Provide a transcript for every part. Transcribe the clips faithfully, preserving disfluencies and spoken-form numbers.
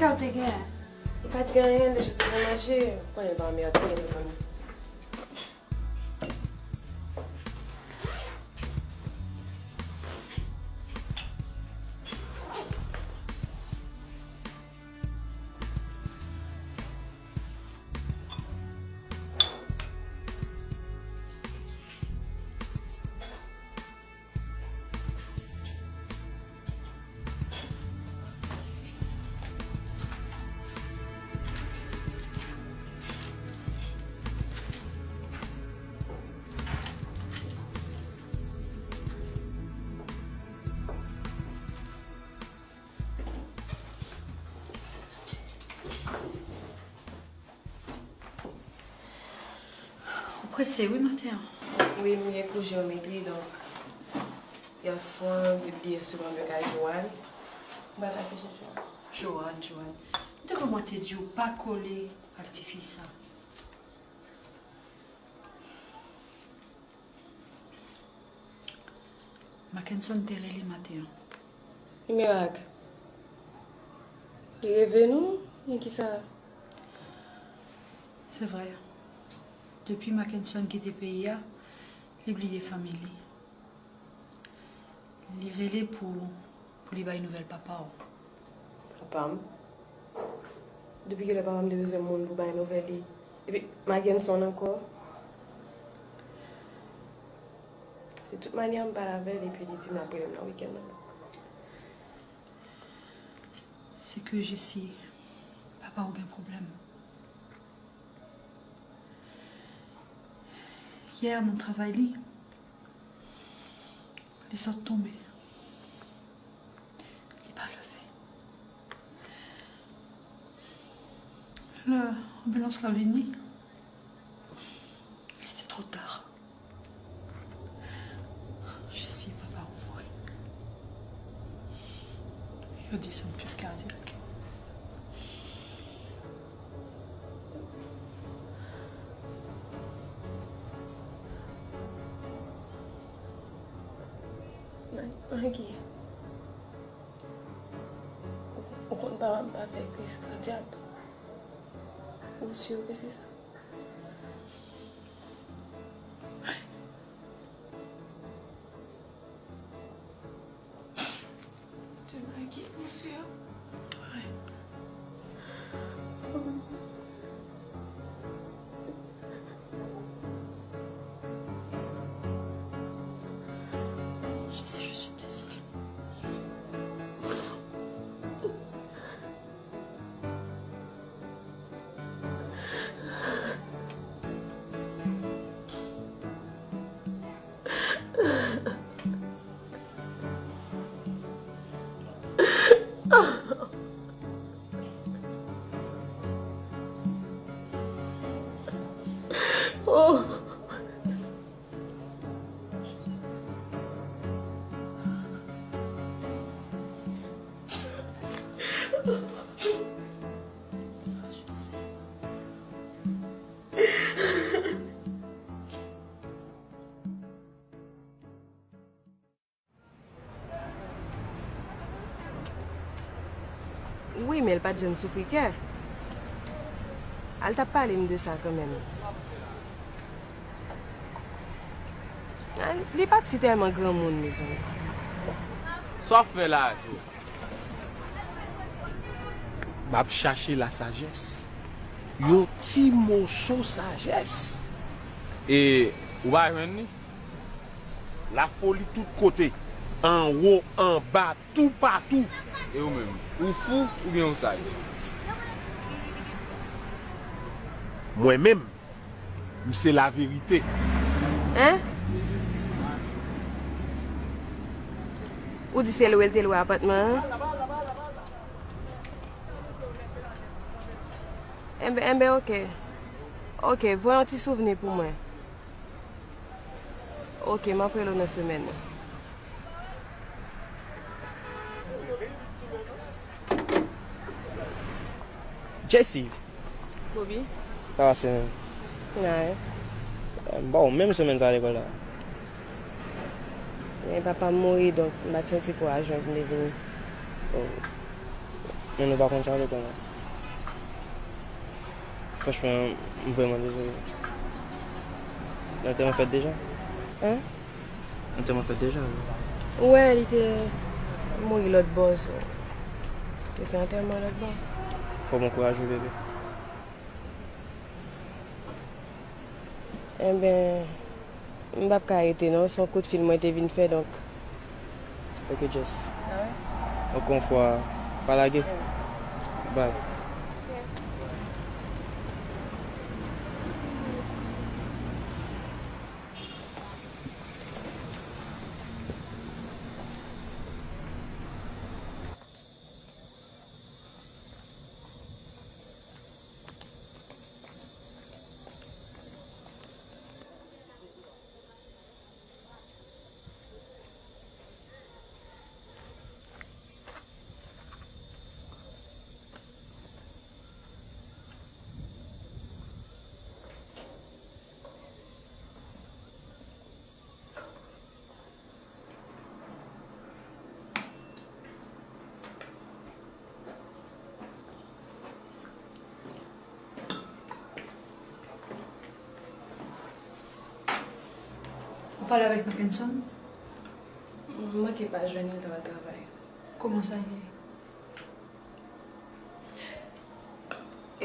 Sa w te gen? Li pa t gen anyen, li jis bezwen manje. Ou konnen l pa anmède, li menm. Ou prese wi maten an. Wi, m gen kou jewometri, donk yèswa m te bliye enstriman m yo kay Joanne. M pral pase chèche l. Joanne, Joanne. M te kòman te di w pa kole ak tifi sa. Mackenson te rele maten an. Ki mirak? Li reve nou? Men kisa? Se vre. Depi Mackenson kite peyi a, li bliye fanmi li. Li rele pou, pou li bay nouvèl papa w. Papa m? Depi kilè papa m te bezwen moun pou bay nouvèl li? Epi Mackenson ankò? De tout manyè, m pale avè l epi li di m l ap rele m nan wikenn nan. Se ke Jessie, papa w gen pwoblèm. Yè nan travay li, li sot tonbe. Li pa leve. Lè anbilans la vini, li te twò ta. Jessie, papa w mouri. Yo di se yon kriz kadyak. Maggie, ou, ou konn papa m pa fè kriz kadyak? Ou si ke se sa? Te Maggie, ou si? Wi. Je sais, je suis désolée. Oh. Wi, men l pa t janm soufri kè. Al t ap pale m de sa kanmenm. A, li pati tèlman granmoun, mezanmi. Sa w ap fè la, Joe? M ap chache lasajès. Yon ti moso sajès. E ou pa jwenn li? Lafoli tout kote. Anwo, anba, toupatou. E ou menm? Ou fou oubyen ou saj? Mwen menm, m se laverite. Hein? Ou di se lwe l te lwe apatman an? Enben, enben, oke. Oke, voye yon ti souvni pou mwen. Oke, m ap rele w nan semèn nan. Jessie. Bobby. Sa va, semèn? Nayen. Bon, menm semèn sa lekòl la. Men papa m mouri, donk m pa t santi kouraj mwen pou m te vini. Oh. Men nou pa konn sa letan la. Franchman, m vrèman dezole. Lantèman fèt deja? Hein? Lantèman fèt deja, wi. Ou wè, li te mouri lòt bò, so. Te fè antèman lòt bò. Fò w bon kouraj, wi, bebe. Enben, m p ap ka rete non, se yon kout fil mwen te vin fè, donk. Ok, Jess. Ankò yon fwa, pa lage. Bye. Ou pale avèk Mackenson? M manke pa jwenn li, l t al travay. Kòman sa ye?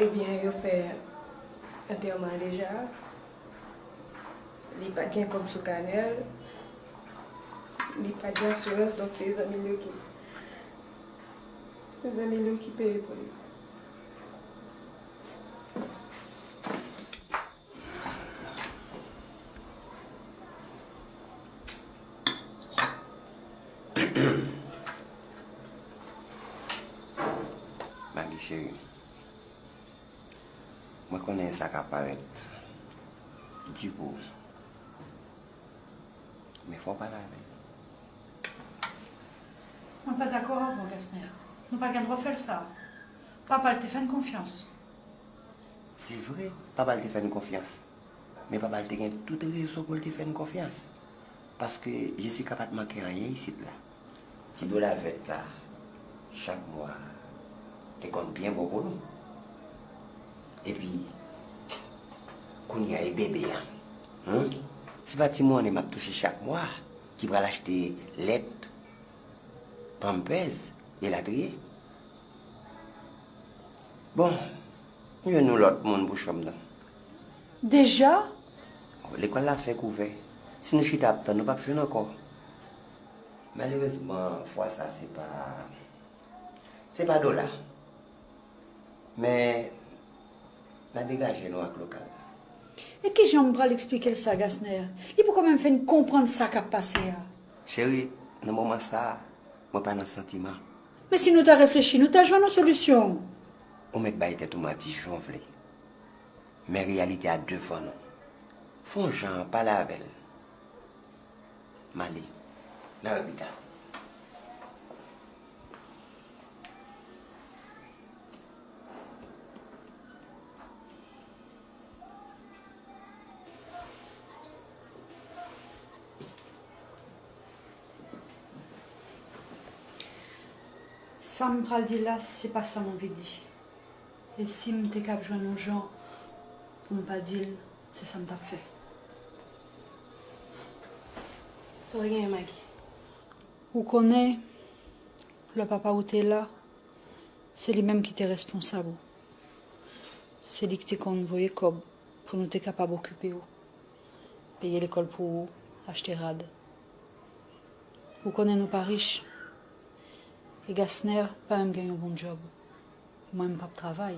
Ebyen, yo fè antèman deja. Li pa t gen kòb sou kanè l. Li pa t gen asirans, donk se zanmi l yo ki, se zanmi l yo ki peye pou li. Maggie cheri, mwen konnen sa ka parèt di pou ou, men fò w pale avè l. Mwen pa dakò avè w, Gasner. Nou pa gen dwa fè l sa. Papa l te fè n konfyans. Se vre, papa l te fè n konfyans. Men papa l te gen tout rezon pou l te fè n konfyans. Paske Jessica pa t manke anyen isit la. Ti dola vèt la, chak mwa, te konn byen bon pou nou. Epi, kounye a, e bebe a. Hmm? Se pa ti monnen m ap touche chak mwa ki pral achte lèt, pampers, elatriye. Bon, m jwenn yon lòt moun pou chanm nan. Deja? Lekòl la fenk ouvè. Si nou chita ap tann, nou p ap jwenn ankò. Malerezman, fwa sa, se pa, se pa dola. Men, n a degaje nou ak lokal la. E kijan m pral eksplike l sa, Gasner? Li poko menm fin konprann sa k ap pase a. Cheri, nan moman sa a, mwen pa nan santiman. Men si nou ta reflechi, nou ta jwenn yon solisyon. Ou mèt bay tèt ou manti jan w vle. Men reyalite a devan nou. Fè yon jan pale avè l. M ale. N a wè pita. Sa m pral di la, se pa sa m anvi di. E si m te kab jwenn yon jan pou m pa di l, se sa m t ap fè. Sa w genyen, Maggie? Ou konnen, lè papa ou te la, se li menm ki te responsab ou. Se li ki te konn voye kòb pou nou te kapab okipe w, peye lekòl pou ou, achte rad. Ou konnen nou pa rich. E Gasner pa menm gen yon bon djòb. Mwen, m p ap travay.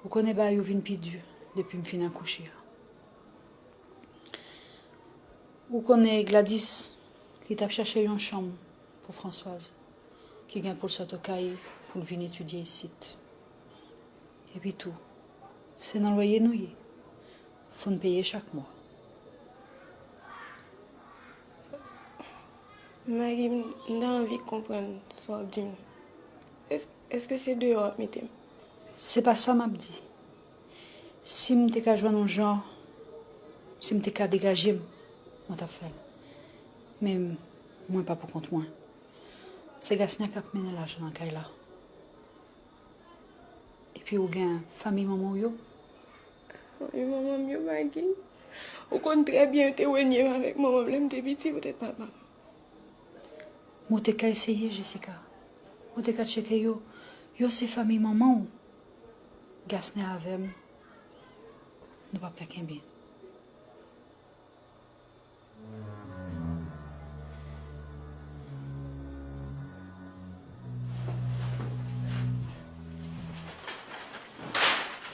Ou konnen bagay yo vin pi di depi m fin akouche a. Ou konnen Gladys, li t ap chache yon chanm pou Françoise, ki gen pou l sot Okay pou l vin etidye isit. Epi tou, se nan lwaye nou ye. Fò n peye chak mwa. Maggie, m, m ta anvi konprann sa w ap di m nan. Èske se deyò w ap mete m? Se pa sa m ap di. Si m te ka jwenn yon jan, si m te ka degaje m, mwen t ap fè l. Men mwen pa pou kont mwen. Se Gasner k ap mennen lajan nan kay la. Epi ou gen fanmi manman w yo? Fanmi manman m yo pa gen. Ou konn trè byen yo te renye m avèk manman m lè m te piti poutèt papa m. Men w te ka eseye, Jessica. Ou te ka tcheke yo. Yo se fanmi manman w. Gasner avè m, nou p ap fè kenbe.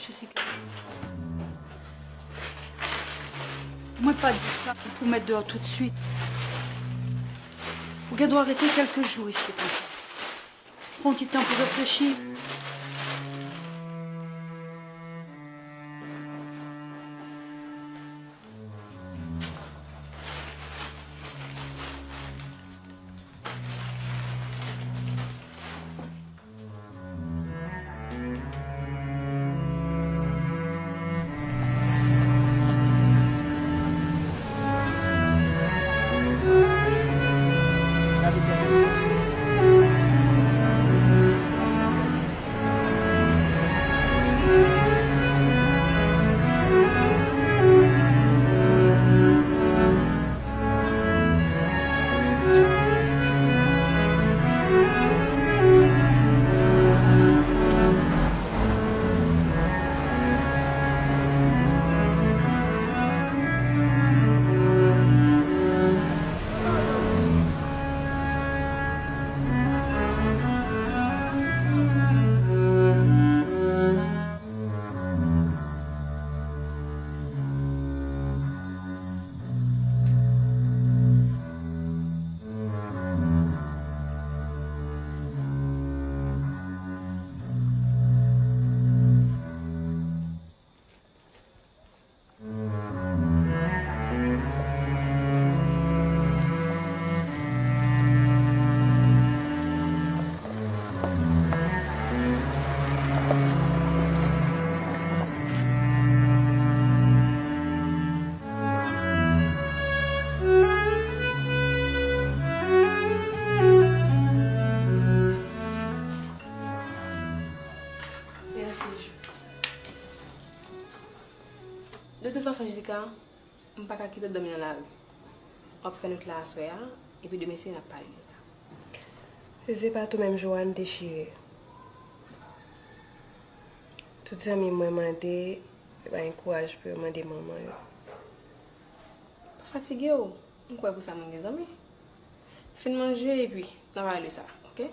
Jessica, mwen pa di sa pou w met deyò toutswit. Ou gen dwa rete kèlke jou isit ankò. Pran ti tan pou reflechi. Mèsi, Jou. De tout fason, Jessica, m pa ka kite w dòmi nan lari. W ap fè nwit la aswè a, epi demen se n ap pale de sa. Si se pa t ou menm, Joanne dechire. Tout zanmi mwen mande, yo pa gen kouraj pou yo mande manman yo. Pa fatige w. M kwè pou sa moun gen zanmi. Fin manje epi n a pale de sa, oke?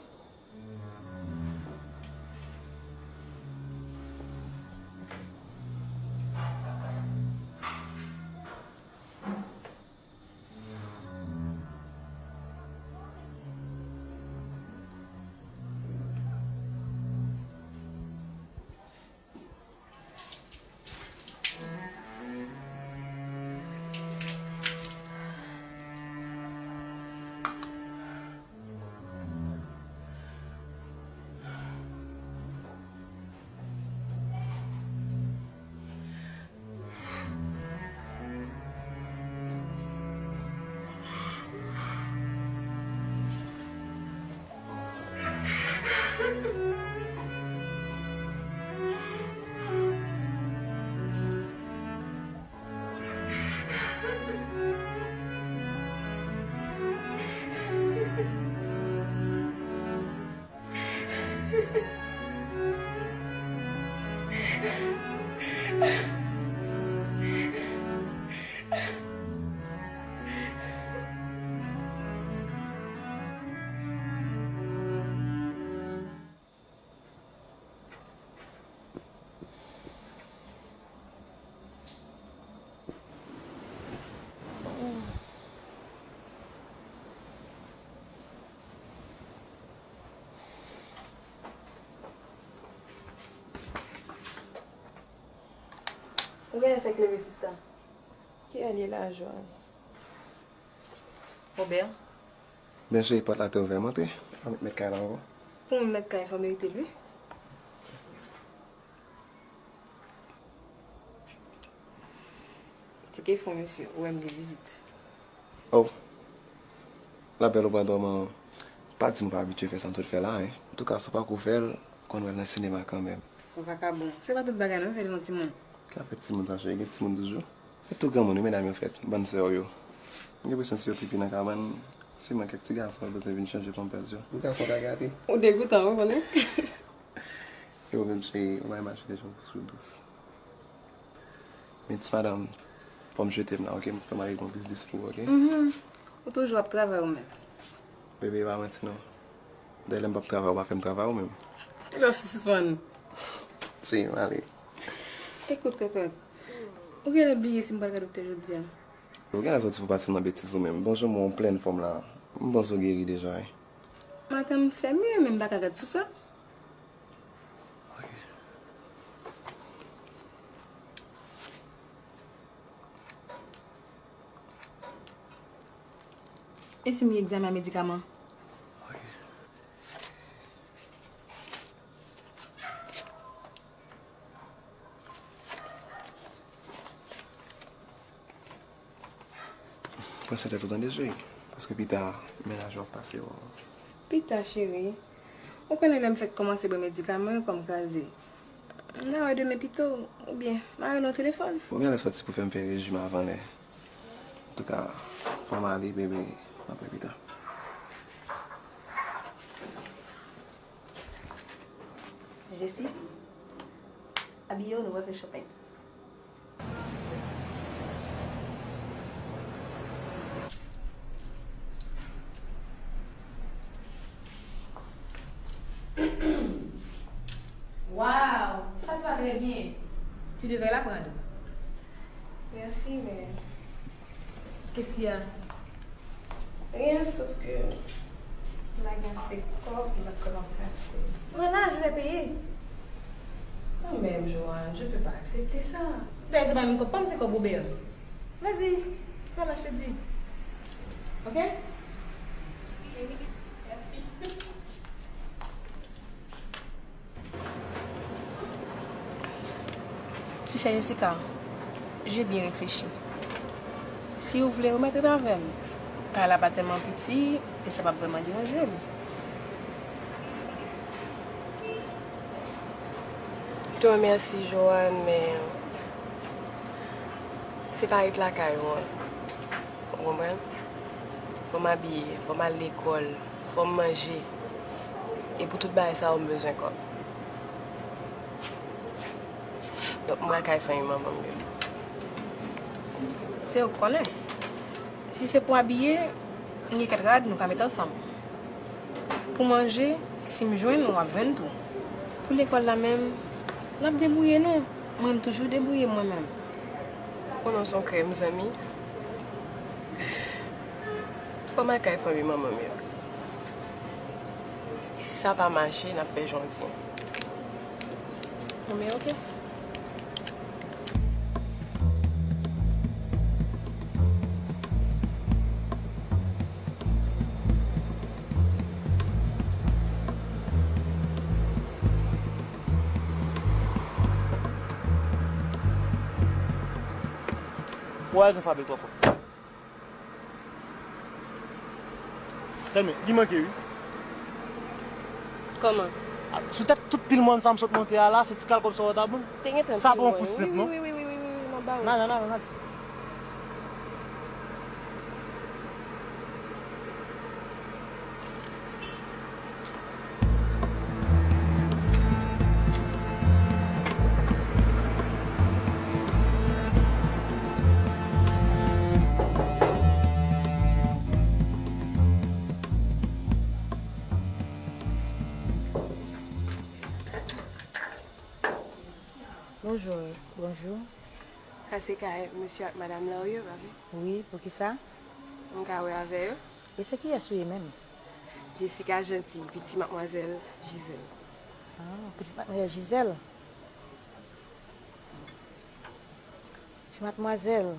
Ou genlè fèk leve, sista. Kiyès li la, Joanne? Robert. Byen sou pòt la te ouvè, m antre. Ann met kay la ankò. Pou mwen met kay, fò merite l, wi. Tike fon, mesye, ou wè m gen vizit. Oh. Labèl, ou pran dòmi an. Pa di m ou pa abitye fè sa m sot fè la, en. Antouka, si w pako fè l, konn wè l nan sinema kanmenm. Ou vakabon. Se pa tout bagay non, fè devan timoun. Ka fè timoun sa, cheri, gen timoun toujou. E tou granmoun, wi, medam yo fèt, bann sè w yo. M gen enpresyon si yo pipi nan kabann, siman kèk ti gason yo bezwen vin chanje panpèz yo. Pou gason ka gate. Ou degoutan, wi, konnen. E ou menm, cheri, ou pa imajine jan w sou dous. Men ti madanm, fò m jete m la, oke? M fè m ale gon biznis pou ou, oke? Mhm. Ou toujou ap travay ou menm. Bebe, pa manti non. Dayè lè m p ap travay, ou pa fè m travay ou menm. Kilè w sispann? Cheri, m ale. Ekout, Kokot, ou genlè bliye si m pral ka doktè jodi a. Ou genlè sòti pou pati nan betiz ou menm. Bon, jan m wè w an plèn fòm la, m panse w geri deja, wi. Maten m fè mye, men m pa ka gad sou sa. Ok. E si m gen egzamen a medikaman? Ok. Pran swen tèt ou tande, cheri. Paske pita, mennaj ou ap pase w. Pita, cheri. Ou konnen lè m fèk kòmanse bwè medikaman yo, kò m kraze. M ta wè demen pito, oubyen m a rele w telefòn. Ou genlè sòti pou fè m fè rejim avan lè. Antouka, fò m ale, bebe, n ap wè pita. Jesi, abiye w, nou pral fè chanpay. Waw, ça te va très bien. Tu devrais la prendre. Merci, mais Qu'est-ce qu'il y a? Rien, sauf que m pa gen ase kòb, m pa t konn ap achte. Pran la, je vais payer. Quand même, Joanne, je peux pas accepter ça. Dayè, se pa menm kòb pa m, se kòb Uber. Vas-y, pran la, je te dis. Ok? Merci. Tu sais, Jessica, j'ai bien réfléchi. Si w vle, ou mèt ret avè m. Kay la pa tèlman piti e sa p ap vrèman deranje m. Je te remercie, Joanne, men se pa ret lakay ou an. Ou konprann? Fò m abiye, fò m al lekòl, fò m manje. E pou tout bagay sa yo, m bezwen kòb. Donk, m pral kay fanmi manman m yo. Se ou k konnen. Si se pou abiye, m gen kèk rad nou ka met ansanm. Pou manje, si m jwenn, w ap jwenn tou. Pou lekòl la menm, n ap debouye nou. Mwen, m toujou debouye mwen menm. Ou konnen w se yon krèm, zanmi. Fò m al kay fanmi manman m yo. E si sa pa mache, n ap fè jan w di an. Bon, men oke. Pwazon frape l twò fò. Tèlman, li manke wi. Kòman? A, sou tèt tout pil mòn sa m sot monte a la, se ti kal kòb sa w ta ban m? Te gentan pil mòn. Sa pa yon kou senp non. Wi, wi, wi, wi, wi, wi, m ap ba w. N ale, n ale, n ale. Bonjou. Bonjou. Sa se kay mesye ak madanm Larue, pa vre? Wi, poukisa? M ka wè avè yo? E se kiyès ou ye menm? Jessica Gentil, pitit madmwazèl Gisèle. Ah, pitit madmwazèl Gisèle. Ti madmwazèl,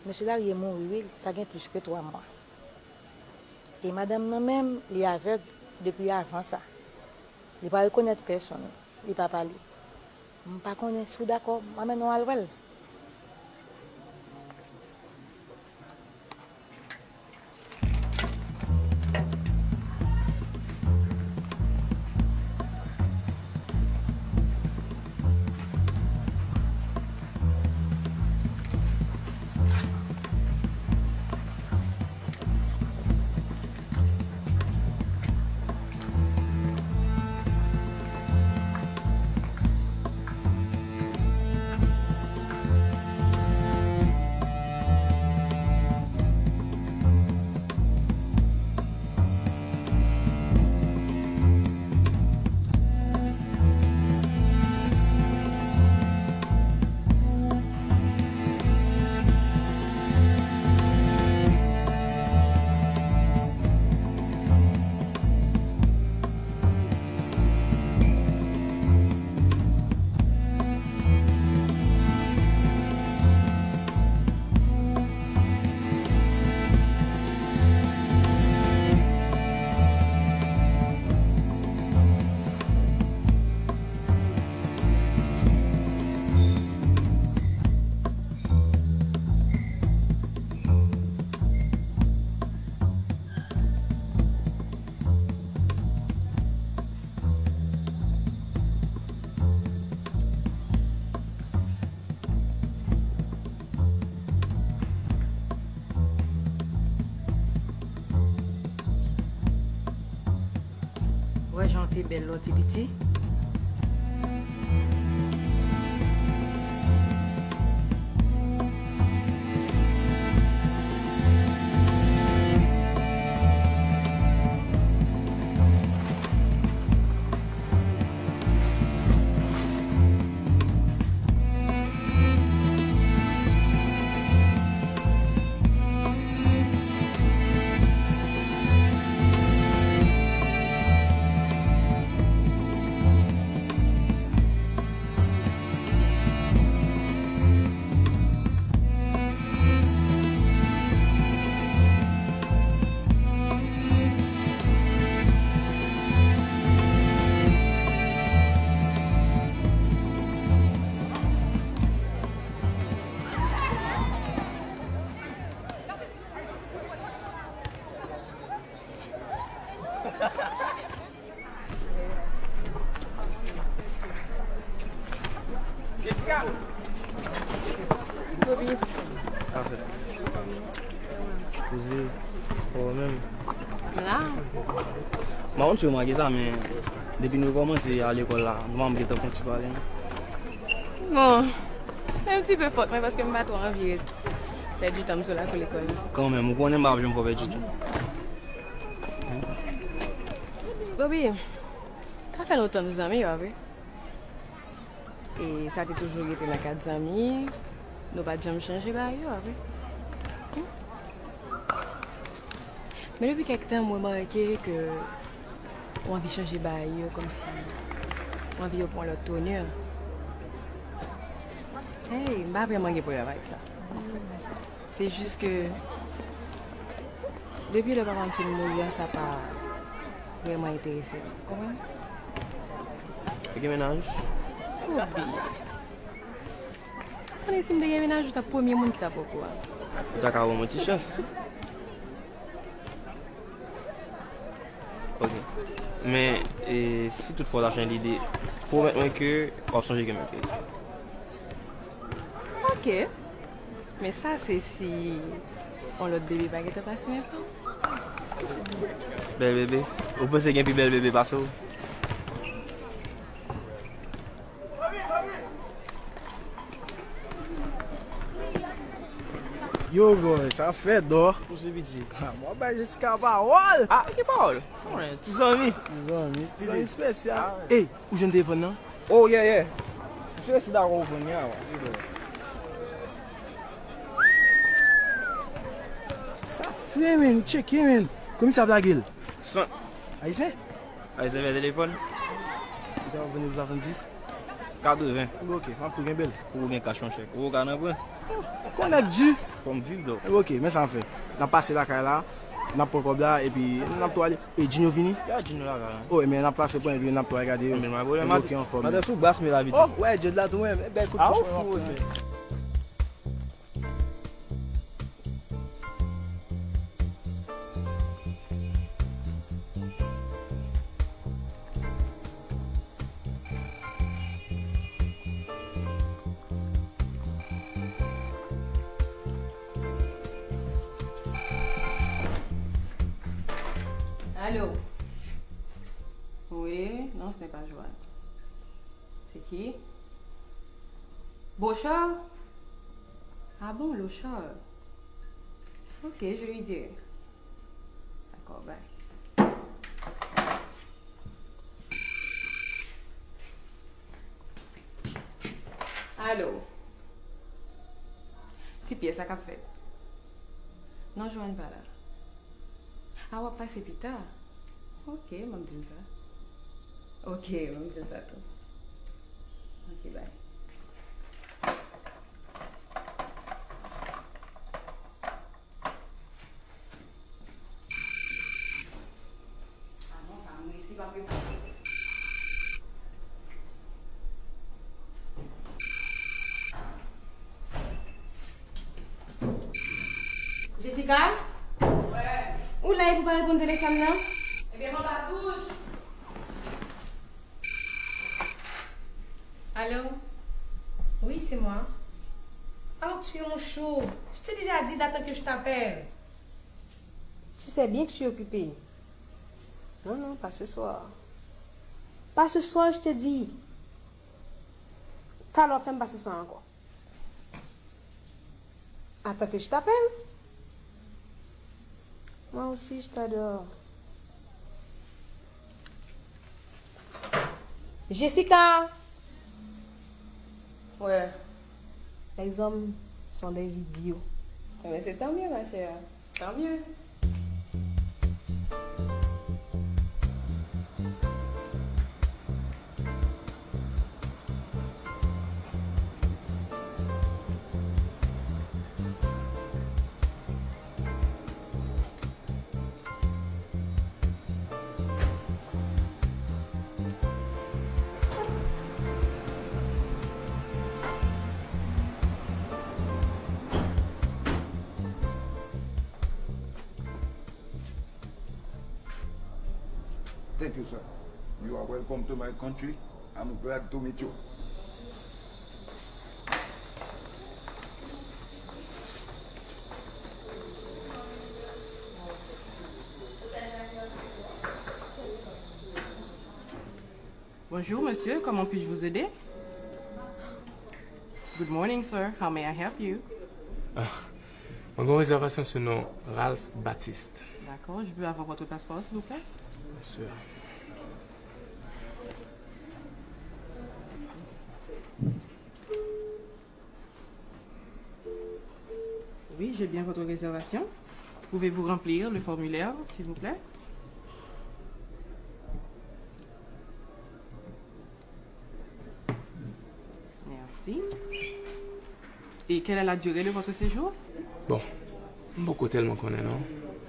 mesye Larue mouri, wi, sa gen plis ke twa mwa. E madanm nan menm, li avèg depi avan sa. Li pa rekonèt pèsonn, li pa pale. M pa konnen si w dakò, m anmennen w al wè l. Te bèl lè w te piti. Afè. Koze, ou menm? M la. M pa konn si w remake sa, men depi nou kòmanse al lekòl la, manman m gentan fè yon ti pale. Bon, se yon ti pe fòt mwen paske m pa twò anvi ret pèdi tan m sou lakou lekòl la. Kanmenm, ou konnen m pa ap janm fè w pèdi tan. Bobby, sa fè lontan nou zanmi, pa vre? E sa te toujou rete nan kad zanmi, nou pa t janm chanje bagay yo, pa vre? Hmm? Men depi kèk tan, m remake ke ou anvi chanje bagay yo, kòmsi ou anvi yo pran lòt tonè. Hey, m pa vrèman gen pwoblèm avèk sa. Se jis ke depi lè papa m fin mouri a, sa pa vrèman enterese m. Konprann? Ou gen mennaj? Oubli. Konnen si m te gen mennaj, ou t ap premye moun ki t ap okouran. Ou ta ka ban m yon ti chans. Ok. Men, e, si toutfwa w ta chanje lide, pwomèt mwen ke w ap sonje ke m enterese. Ok. Men sa se si yon lòt bebe pa gentan pase menm jan. Bèl bebe? Ou panse gen pi bèl bebe pase w? Yo, boy, sa fè dò. Ou se piti. Ha, mwen bay Jessica pawòl. Ah, ki pawòl? Mwen, ti zanmi. Ti zanmi, ti zanmi espesyal. Ah, wi. Ey, ou jwenn telefòn nan? Oh, yeah, yeah. Misye resi dakò ou vann li a, wi. Sa fre, men, tcheke, men. Komisè ap lage l. San. Ayisyen? Ayisyen fè telefòn. Komisè ap vann li pou swasanndiz. Katreven. Ok, m ap tou kenbe l. Ou gen kach yon chèk. Ou ka nan pran. Konèk di. Fò m viv dò. Ok, men sa m fè. N ap pase lakay la, n ap pran kòb la, epi n ap tou ale. E Djinyo vini? Ya, Djinyo la, la. Oh, men n ap pase pran, epi n ap tou ale gade yo. Anben, pa pwoblèm. Ok, anfòm. Madan sou bas, men labiti. Oh, wè, Djed la tou, men. Bèl kout chouchou, men. Alo. Wi, non, se pa Joanne. Se ki? Bochard? Ah bon, Lochard. Ok, je lui dirai. Dakò, bye. Alo. Ti Pyè, sa k ap fèt? Non, Joanne pa la. A, w ap pase pita? Ok, ban m di l sa. Ok, ban m di l sa tou. Ok, bye. Ah non, sa m resi p ap reponn. Jessica? Ou la epi w pa reponn telefòn nan? Ebyen, mwen pa touch. Allô? Oui, c'est moi. Oh, tu es mon chou. Je t'ai déjà dit d'attendre que je t'appelle. Tu sais bien que je suis occupée. Non, non, pas ce soir. Pas ce soir, je te dis. Talè w fè m pase sa ankò. Attends que je t'appelle. Moi aussi, je t'adore. Jessica! Ouais. Les hommes sont des idiots. Mais c'est tant mieux, ma chère. Tant mieux. Thank you, sir. You are welcome to my country. I'm glad to meet you. Bonjour, monsieur, comment puis-je vous aider? Good morning, sir. How may I help you? Ah, mwen gen yon rezèvasyon sou non Ralph Baptiste. D'accord, je peux avoir votre passeport, s'il vous plaît? Bien sûr. Oui, j'ai bien votre réservation. Pouvez-vous remplir le formulaire, s'il vous plaît? Merci. Et quelle est la durée de votre séjour? Bon, m poko tèlman konnen non.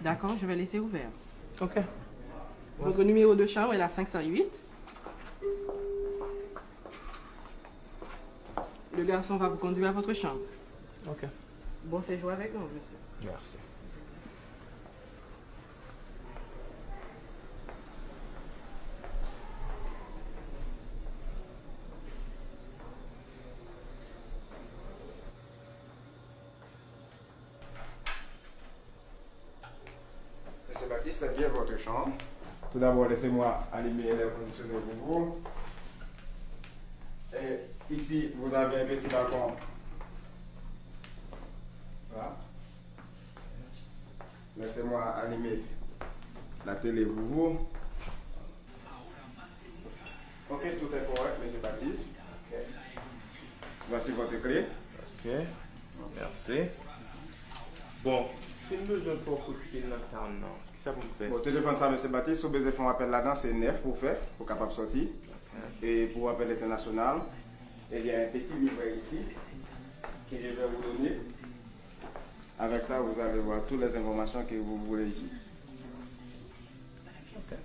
D'accord, je vais laisser ouvert. Ok. Votre numéro de chambre est la cinq cent huit. Le garçon va vous conduire à votre chambre. Ok. Bon séjour avec nous, monsieur. Merci. Monsieur Baptiste, c'est bien votre chambre. Tout d'abord, laissez-moi allumer l'air conditionné pour vous. Et ici, vous avez un petit balcon. Voilà. Laissez-moi allumer la télé pour vous. Ok, tout est correct, monsieur Baptiste. Ok. Voici votre clé. Ok. Merci. Bon, si m bezwen fè yon kout fil nan town nan, kisa pou m fè? Bon, telefòn sa, monsieur Baptiste, si w bezwen fè yon apèl ladan, se nèf pou w fè, pou w kapab sòti. Ok. Et pour appel international, il y a un petit livret ici que je vais vous donner. Avec ça, vous allez voir toutes les informations que vous voulez ici. Ok.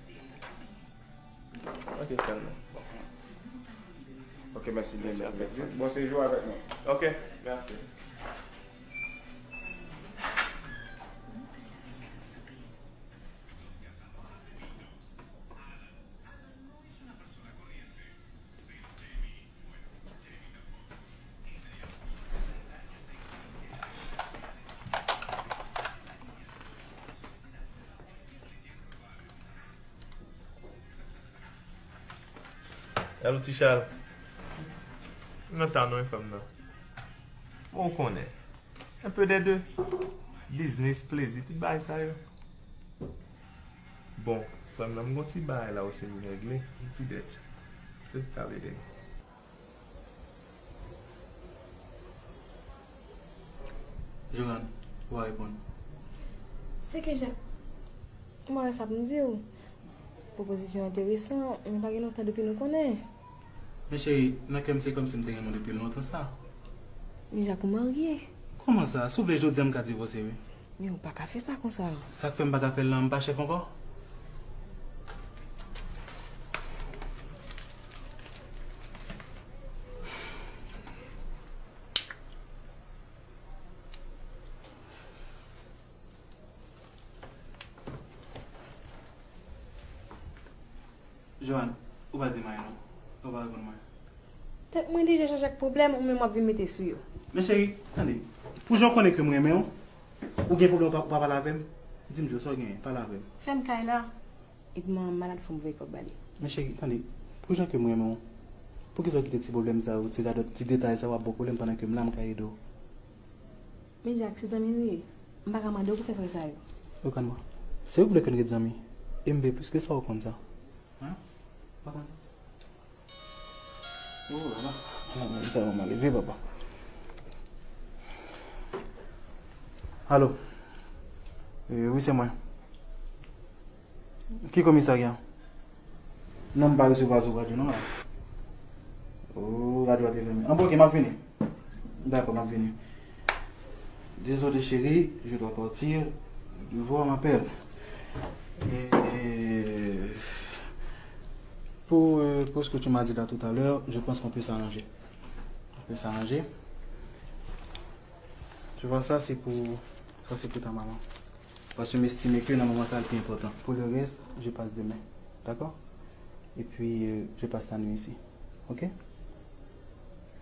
Ok, sèlman. Ok, merci bien, merci. Bon séjour avec nous. Ok, merci. Alo, Ti Chal. M nan ta non, e fanm nan. Bon, ou konnen. Un peu des deux. Biznis, plezi, tout bagay sa yo. Bon, frè m nan, m gon ti bagay la osi m regle, yon ti dèt. Dèt ka ede m. Joanne, ou pa reponn. Se ke Jack, mwen sa pou m di w. Pwopozisyon enteresan, men pa gen lontan depi nou konnen. Men cheri, nan kè m se kòmsi m te renmen w depi lontan sa. Men Jack ou marye. Kòman sa? Si w vle jodi a m ka divòse wi. Men ou pa ka fè sa konsa. Sa k fè m pa ka fè l lan, m pa chèf ankò? Joanne, ou pa di m anyen non. Ou pa reponn mwen. Tèt mwen deja chaje ak pwoblèm, ou menm w ap vin mete sou yo. Men cheri, tande. Pou jan w konnen ke m renmen w, ou gen pwoblèm ou pa, ou pa pale avè m? Di m Joe, sa w genyen? Pale avè m. Fèm kay la. Edman malad, fò m voye kòb ba li. Men cheri, tande. Pou jan ke m renmen w, poukisa w kite ti pwoblèm sa yo, ti radòt, ti detay sa yo ap ba w pwoblèm pandan ke m la, m ka ede w? Men Jack, se zanmi nou ye. M pa ka mande w pou fè frè sa yo. Yo, Kanwa, se ou ki vle ke n ret zanmi. E m vle plis ke sa, ou konn sa. Hein? Ou pa konn sa? Oh la la. Ah, men sa, mwen leve, papa. Alo. Eh, wi, se mwen. Ki komisarya? Non, m pa resevwa sou radyo non la. Oh, radyo a te fèmen. An, bon, ok, m ap vini. Dakò, m ap vini. Désolé chérie, je dois partir. Devoir m'appelle. Et pour, euh, pour ce que tu m'as dit là tout à l'heure, je pense qu'on peut s'arranger. On peut s'arranger. Tu vois, ça c'est pour, ça c'est pour ta maman. Paske m estime ke nan moman sa a, l pi enpòtan. Pour le reste, je passe demain. Dakò? Et puis, euh, je passe la nuit ici. Ok?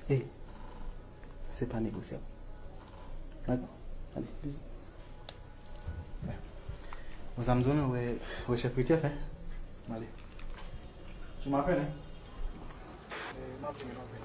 E se pa negosyab. Dakò? Allez, bisous. Bon, sa m di w, wè, wè chèf Richef, hein? Allez. Tu m'appelles, hein? Eh, m ap vini, m ap vini.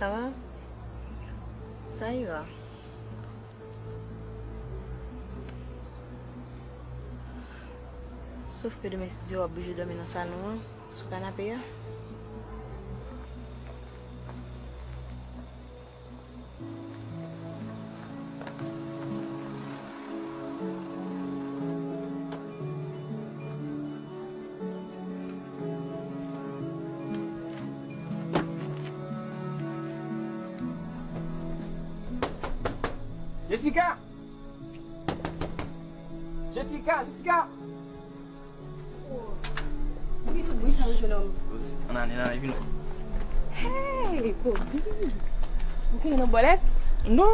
Ça va? Ça ira. Sof ke demen, si Dye w ap blije dòmi nan salon an, sou kanape a. Jessica! Jessica, Jessica! Ou gen tout bri sa, jennonm. Ann ale, ann ale, vin. Hey, Kobe! Ou kenbe nan bòlèt? Non,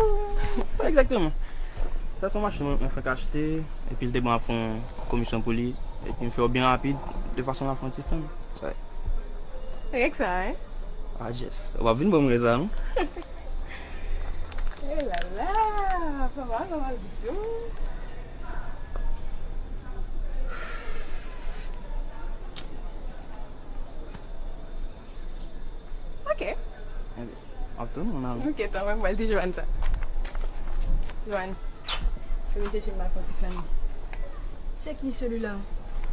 pa egzakteman. Sa se yon machin mwen, mwen fèk achte, epi l te ban m ap pran komisyon pou li, epi m fè yo byen rapid, de fason m ap fè yon ti flann. Sa e. Rèk sa, hein? Ah, yes. Ou p ap vin ban m rèk sa, non? Eh la la, pa mal, pa mal ditou. Ok. Ok. Ap tann ou nan. Ok, tann mwen pral di Joanne sa. Joanne, fè vin chèche m al fè yon ti flann. C'est qui celui-là?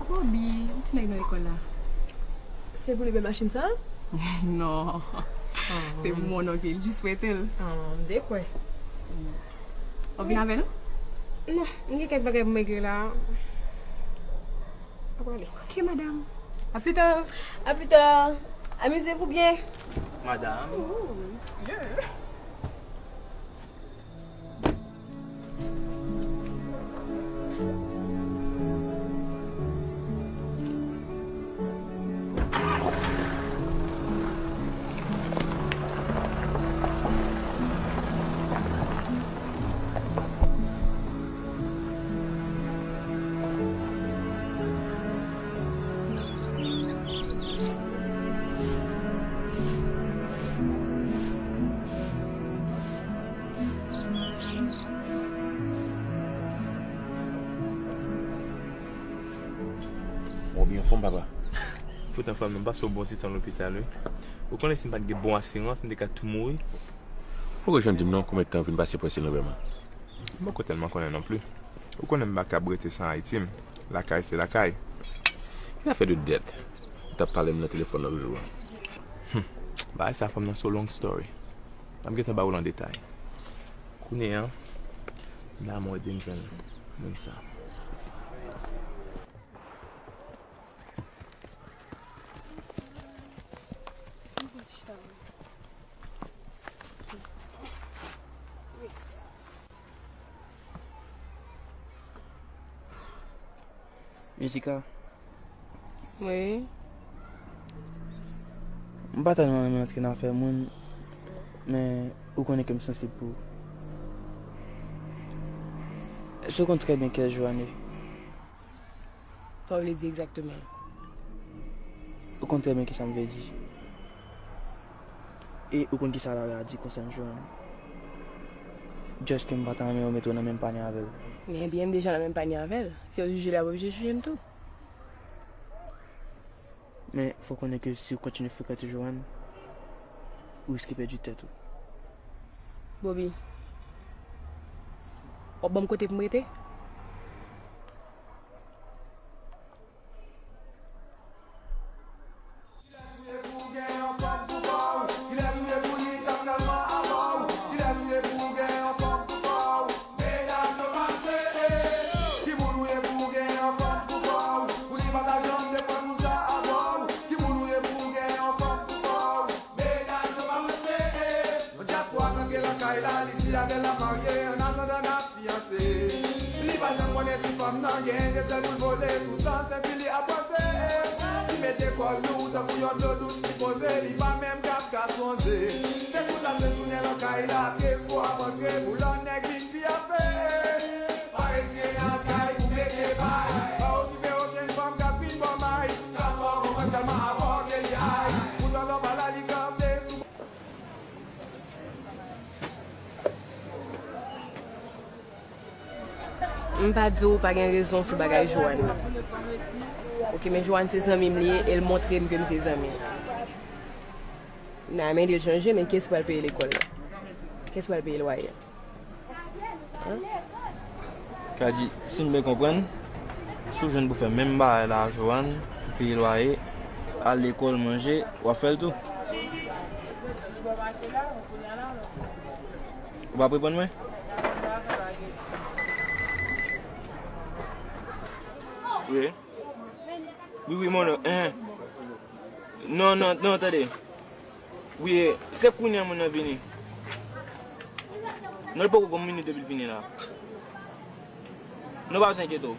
Kobe, yon ti nèg nan lekòl la. Se pou li bay machin sa? Non. Ah. Se pou mononk li, l jis prete l. Ah, m te kwè. W ap vin avè nou? Non, m gen kèk bagay pou m regle la. Mwen prale. Ok, madam. À plus tard. À plus tard. Amusez-vous bien. Madam. Ooh, yeah. Ou byen anfòm, papa? Tout anfòm, m pase yon bon ti tan lopital, wi. Ou konnen si m pa t gen bon asirans, m te ka tou mouri. Ou poko janm di m non, konbyen tan w vin pase prèske nan vrèman? M poko tèlman konnen non pli. Ou konnen m pa kab rete san Ayiti, m lakay se lakay. Ki afè de dèt ou t ap pale m nan telefòn lòt jou a? Hmm. Bagay sa fè m nan so long story. M ap gentan ba ou l an detay. Kounye a, m la mwen ede m jwenn moun sa. Jessica. Wi. M pa tèlman renmen antre nan afè moun, men ou konnen ke m sansib pou ou. Èske ou konn trè byen kiyès Joanne ye? Sa w vle di egzakteman? Ou konn trè byen kisa m vle di. E ou konn kisa Lara di konsènan Joanne. Just ke m pa ta renmen yo mete w nan menm panye avè l. Ebyen, m deja nan menm panye avè l. Si yo jije l, y ap oblije jije m tou. Men, fò w konnen ke si w kontinye frekante Joanne, ou riske pèdi tèt ou. Bobby, w ap ban m kote pou m rete? Dyaspora k antre lakay la, li di avè l ap marye, an atandan n ap fiyanse. Li pa janm konnen si fanm nan gen de sèl pou l vole, toutan senti li ap panse. Li mete kò l lou tankou yon dlo dous, li poze, li pa menm ka ap ka sonje. Se tout lasent jounen lakay la, trespo ap antre, pou lòt nèg vin pi ape. Pa retire nan kay pou mete bay. Pa okipe okenn fanm k ap vin bò may. K ap fè w konprann sèlman avè w ke li ay. Poutan lè w pa la, li kanpe sou M pa di w pa gen rezon sou bagay Joanne nan. Oke, men Joanne se zanmi m li ye, e l montre m ke m se zanmi l. N a mande l chanje, men kiyès ki pral peye lekòl la? Kiyès ki pral peye lwaye a? Hein? Sa di, si m byen konprann, si w jwenn pou fè menm bagay la a Joanne, pou peye lwaye, al lekòl, manje, w ap fè l tou. Ou p ap reponn mwen? Wi. Wi, wi, mon non. Hein. Non, non, non, tande. Wi, se kounye a moun nan vini. Non, li poko gon minit depi l vini la. Non, pa bezwen enkyete w.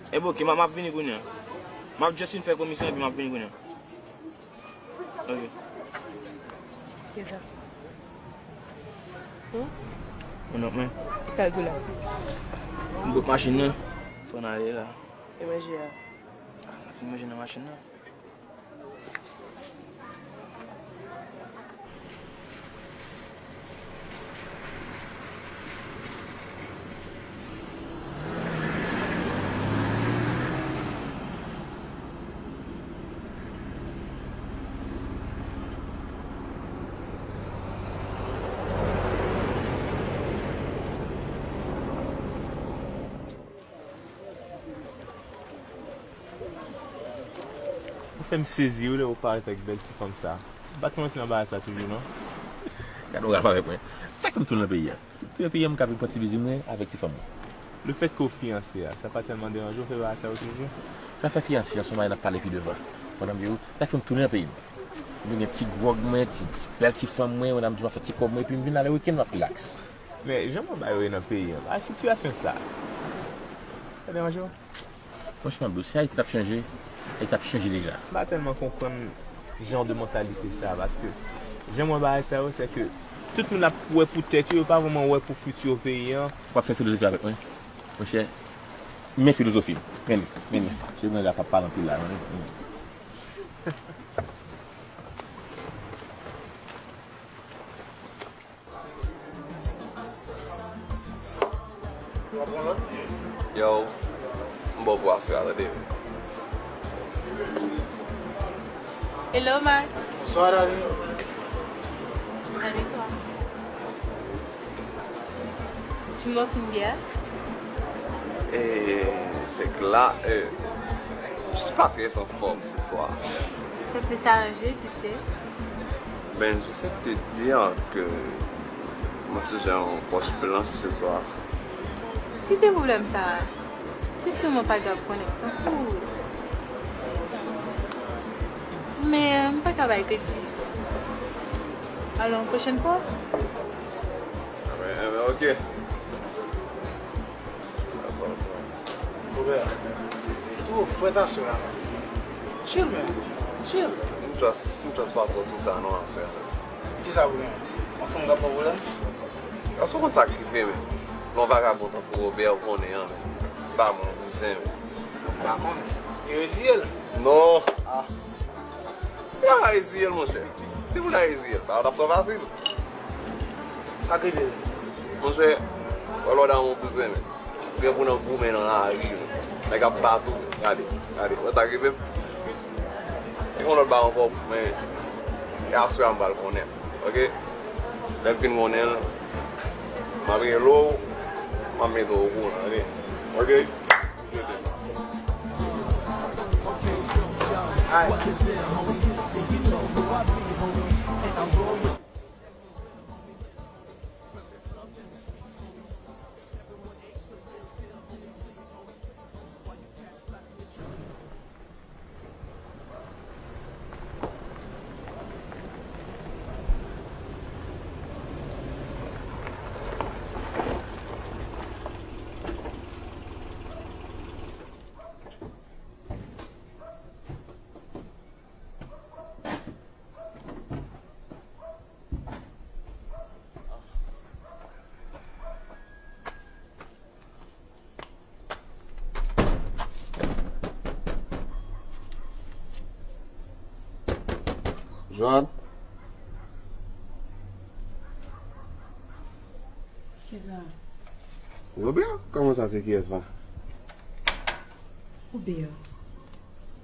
Enben, oke, m ap, m ap vini kounye a. M ap just fin fè komisyon epi m ap vini kounye a. Ok. Kisa? Hmm? Mwen, mwen. Sa l di w la? M bout machin nan. Fò n ale la. E manje a? Ah, m fin manje nan machin nan. Ou fè m sezi wi lè ou parèt avèk bèl ti fanm sa. M pa t konn antre nan bagay sa toujou non. Gade yon raf avèk mwen. Sa k fè m tounen nan peyi a? Tounen peyi a, m ka vin pran ti plezi mwen avèk ti fanm mwen. Lefètke w fiyanse a, sa pa tèlman deranje w fè bagay sa yo toujou? Sa fè fiyanse a, se yon bagay n ap pale pi devan. Pandan m di w, sa k fè m tounen nan peyi m. M vin gen ti gwòg mwen, ti, ti bèl ti fanm mwen, pandan m di m ap fè ti kòb mwen, epi m vin ale wikenn, m ap rilaks. Men, jan m wè bagay yo ye nan peyi an, a sitiyasyon sa, sa deranje w? Franchman, bro, si Ayiti t ap chanje, Ayiti t ap chanje deja. M pa tèlman konprann jan de mantalite sa, paske jan m wè bagay sa yo, se ke tout moun ap wè pou tèt yo, yo pa vrèman wè pou fiti peyi an. W ap fè filozofi avèk mwen? Monchè, men filozofi. Men, men, men. Se mwen la k ap pale anpil la, men. Yo, m ba w pou afè a, tande. Hello, Max. Bonsoir, darling. Salut, toi. Tu me offres une bière? Et c'est que là, euh, je suis pas très en forme ce soir. Ça peut s'arranger, tu sais. Ben, j'essaie de te dire que mwen ti jan yon pòch blanch ce soir. Si se pwoblèm sa, se siman pa grav konnen tankou. Men, m pa ka bay kredi. Alò, yon pwochèn fwa. Ah ben, ah ben, ok. That's all. Robert, tou frèt aswè a. Chill, man. Chill. M just, m just pa twò sou sa non aswè a. Kisa pou gen? Yon fanm k ap ba w pwoblèm? Èske w konn sa k rive, men? Yon vagabon tankou Robert ou konnen an, men. M pa bon, kouzen, men. M pa konnen. Yo reziye l? Non. Ah. Yo pa reziye l, monchè. Si moun ta reziye l, bagay la t ap twò fasil. Sa k rive? Monchè, wè lè w ta yon kouzen, men. Ou gen pou nan goumen nan lari, men. Nèg ap bat ou, men. Gade, gade. Wè sa k rive m? Gen yon lòt bagay ankò, men. E aswè a m pral konnen. Oke? Lè m fin konnen l, m ap rele w, m ap mete w okouran, tande? Oke? Joanne? Kiyès sa? Robert? Kòman sa, se kiyès sa? Robert.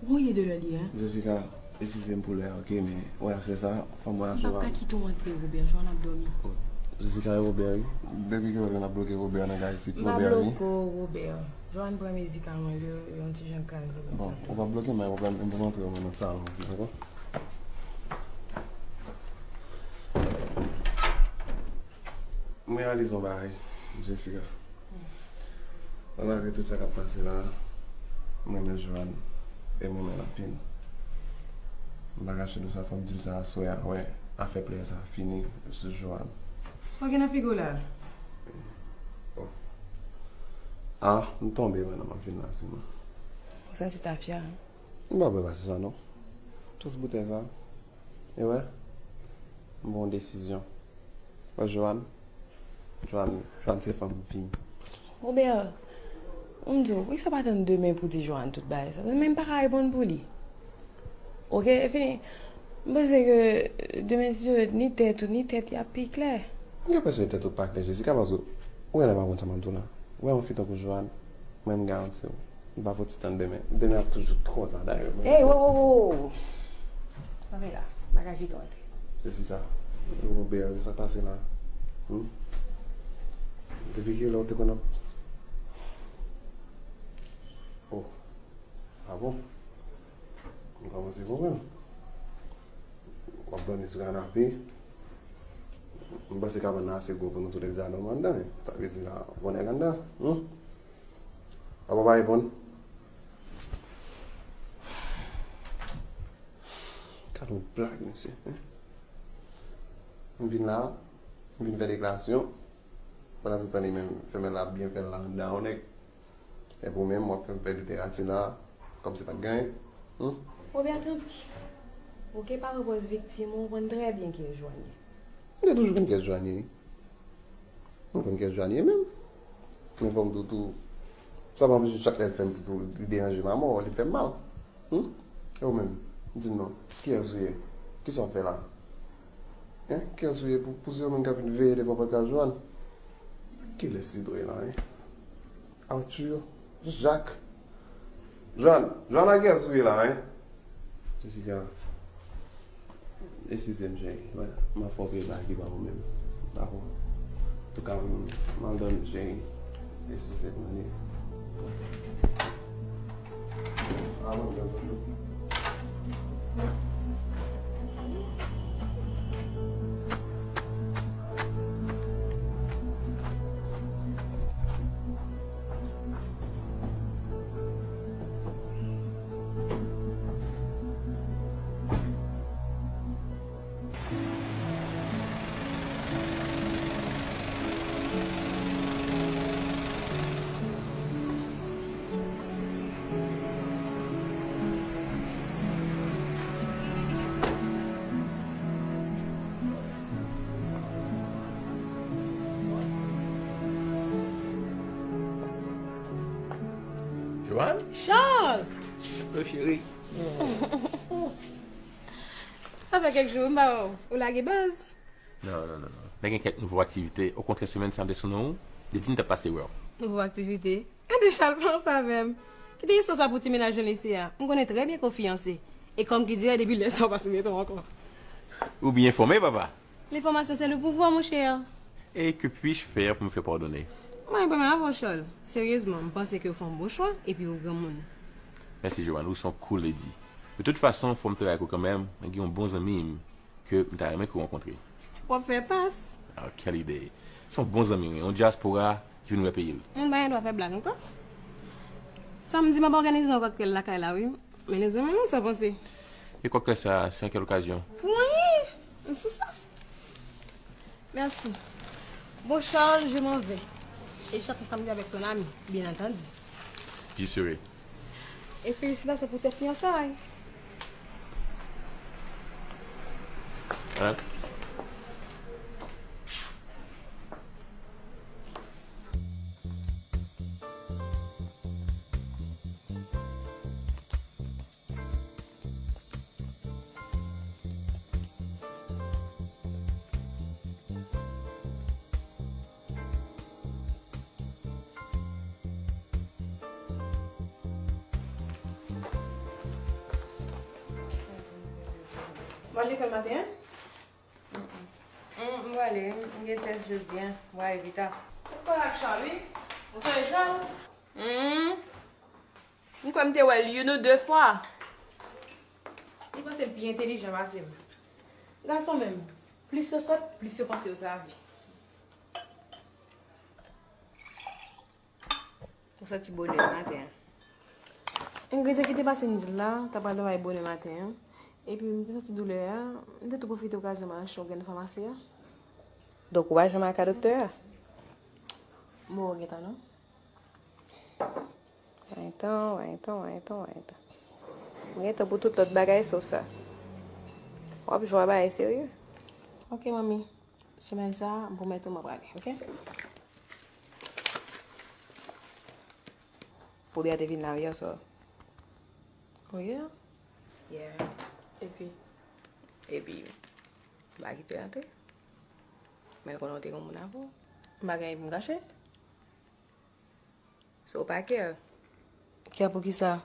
Ou konn ki lè li ye, hein? Jessica, eskize m pou lè a, oke, men, wè, se sa, fanm wè a sou. M p ap ka kite w antre, Robert. Joanne ap dòmi. Jessica e Robert, wi. Depi kilè Joanne ap bloke Robert nan kay isit? M pa bloke w, Robert. Joanne pran medikaman yo, yon ti jan kraze. Bon, ou pa bloke m, men, ou pa, m pou antre mwen nan salon, dakò? M reyalize yon bagay, Jessica. Malgre tout sa k ap pase la, m renmen Joanne e m renmen l anpil. M pa kache nou sa, fò m di l sa aswè a, wè, afè plè sa fini sou Joanne. Sa w gen nan figi w la? Oh. Ah, m tonbe, madanm, m ap vin la sou mwen. Ou santi tafya, hein? M pa bwè pase sa, non. Tout boutèy sa. E wè, m pran yon desizyon. Wè, Joanne, Joanne, Joanne se fanm vi m. Robert, m di w, poukisa w pa tann demen pou di Joanne tout bagay sa? Men m pa ka reponn pou li. Oke, e fini. M panse ke demen, si Dye vle, ni tèt ou, ni tèt li ap pi klè. M gen enpresyon tèt ou pa klè, Jessica, paske ou wè lè m ap konn sa m ap di w la. Ou wè yon fi tankou Joanne, mwen m garanti w. Li pa fouti tann demen. Demen ap toujou twò ta dayè. Ey, wo, wo, wo, wo. Kanpe la. M pa ka kite w antre. Jessica, Robert, sa k pase la? Hmm? Depi kilè w te konn ap. Oh. Ah bon? M kòmanse konprann. W ap dòmi sou kanape. M panse kabann nan ase gwo pou nou tou lè de ta dòmi anndan, men. Sa vle di la, bon nèg anndan. Hmm? Apa w pa reponn? Gad yon blag, mesye, hein? M vin la, m vin fè deklarasyon. Pandan se tan li menm, femèl la ap byen fè l la anndan, yon nèg. Epi w menm, w ap fè m fè literati la, kòmsi pa t gen anyen. Hmm? Robert, tanpri. Oke, pa pran pòz viktim ou, ou konn trè byen kiyès Joanne ye. M te toujou konn kiyès Joanne ye, wi. M konn kiyès Joanne ye menm. Men fò m di w tou, sa pa anpeche chak lè l fè m tou, li deranje m amò, li fè m mal. Hmm? E ou menm, di m non, kiyès ou ye? Kisa w fè la? Hein? Kiyès ou ye pou, pou se ou menm k ap vin veye devan pòt kay Joanne? Kilès li dwe la, hein? Arthur, Jacques. Joanne, Joanne, a kiyès ou ye la, hein? Jessica, eskize m, cheri. M ap fè yon pil bagay ki pa ou menm. Dakò? Antouka, m, m al dòmi, cheri. Eskize m, ann. Charles! Hello, cheri. Sa fè kèk jou m pa wè w. Ou lage baz? Non, non, non, non. Mwen gen kèk nouvo aktivite. Okontrè, semèn sa, m te sonn ou, li di m t ap pase wè w. Nouvo aktivite? Gade Charles, pa ansanm avè m. Kite istwa sa pou ti mennaj nou isi a. M konnen trè byen ke w fiyanse. E kòm ki di, depi lè sa, w pa sou beton ankò. Ou byen enfòme, papa. L'information, c'est le pouvoir, mon cher. Et que puis-je faire pour me faire pardonner? Mwen renmen avè w, Charles. Seryezman, m panse ke w fè yon bon chwa epi w granmoun. Mèsi, Joanne. Ou se yon cool lady. De tout fason, fò m travay ak ou kanmenm. Mwen gen yon bon zanmi m ke m ta renmen ke w rankontre. W ap fè pas. Ah, quelle idée. Se yon bon zanmi, wi. Yon dyaspora ki vin wè peyi l. M pa gen dwa fè blag ankò. Samdi, m ap òganize yon kòktèl lakay la, wi. Men lezanmi, sa w panse? E kòktèl sa, c'est en quelle occasion? Wi, m sou sa. Merci. Bon, Charles, je m'en vais. Et je t'attends samedi avec ton ami, bien entendu. J'y serai. Et félicitations pour tes fiançailles. Hein? Ou al lekòl maten an? Mm, m prale, m gen tès jodi a, m prale pita. Ou pale ak Charles, wi? Ou sonje Charles? Mm. M kwè m te wè l youn ou de fwa. Li panse l pi entèlijan pase m. Gason menm, plis yo sòt, plis yo panse yo save. Ou sòti bonè maten an? Engresi ki te pase m di l la, ta pral travay bonè maten an. Epi m te santi doulè a, m te tou pwofite okazyon m al achte yon grenn famasi a. Donk ou pa janm al ka doktè a? Bon, ou gentan non. Wayton, Wayton, Wayton, Wayton. Ou gentan pou tout lòt bagay sof sa. W ap jwe a bagay serye. Ok, manmi. Semèn sa a, m pwomèt ou m ap prale, ok? Pobi a te vin la yè swa. Oh, yeah? Yeah. Epi? Epi, m pa kite l antre. Men l konnen w te gen moun avè w. M pa gen anyen pou m kache. So, w pa care? Care pou kisa?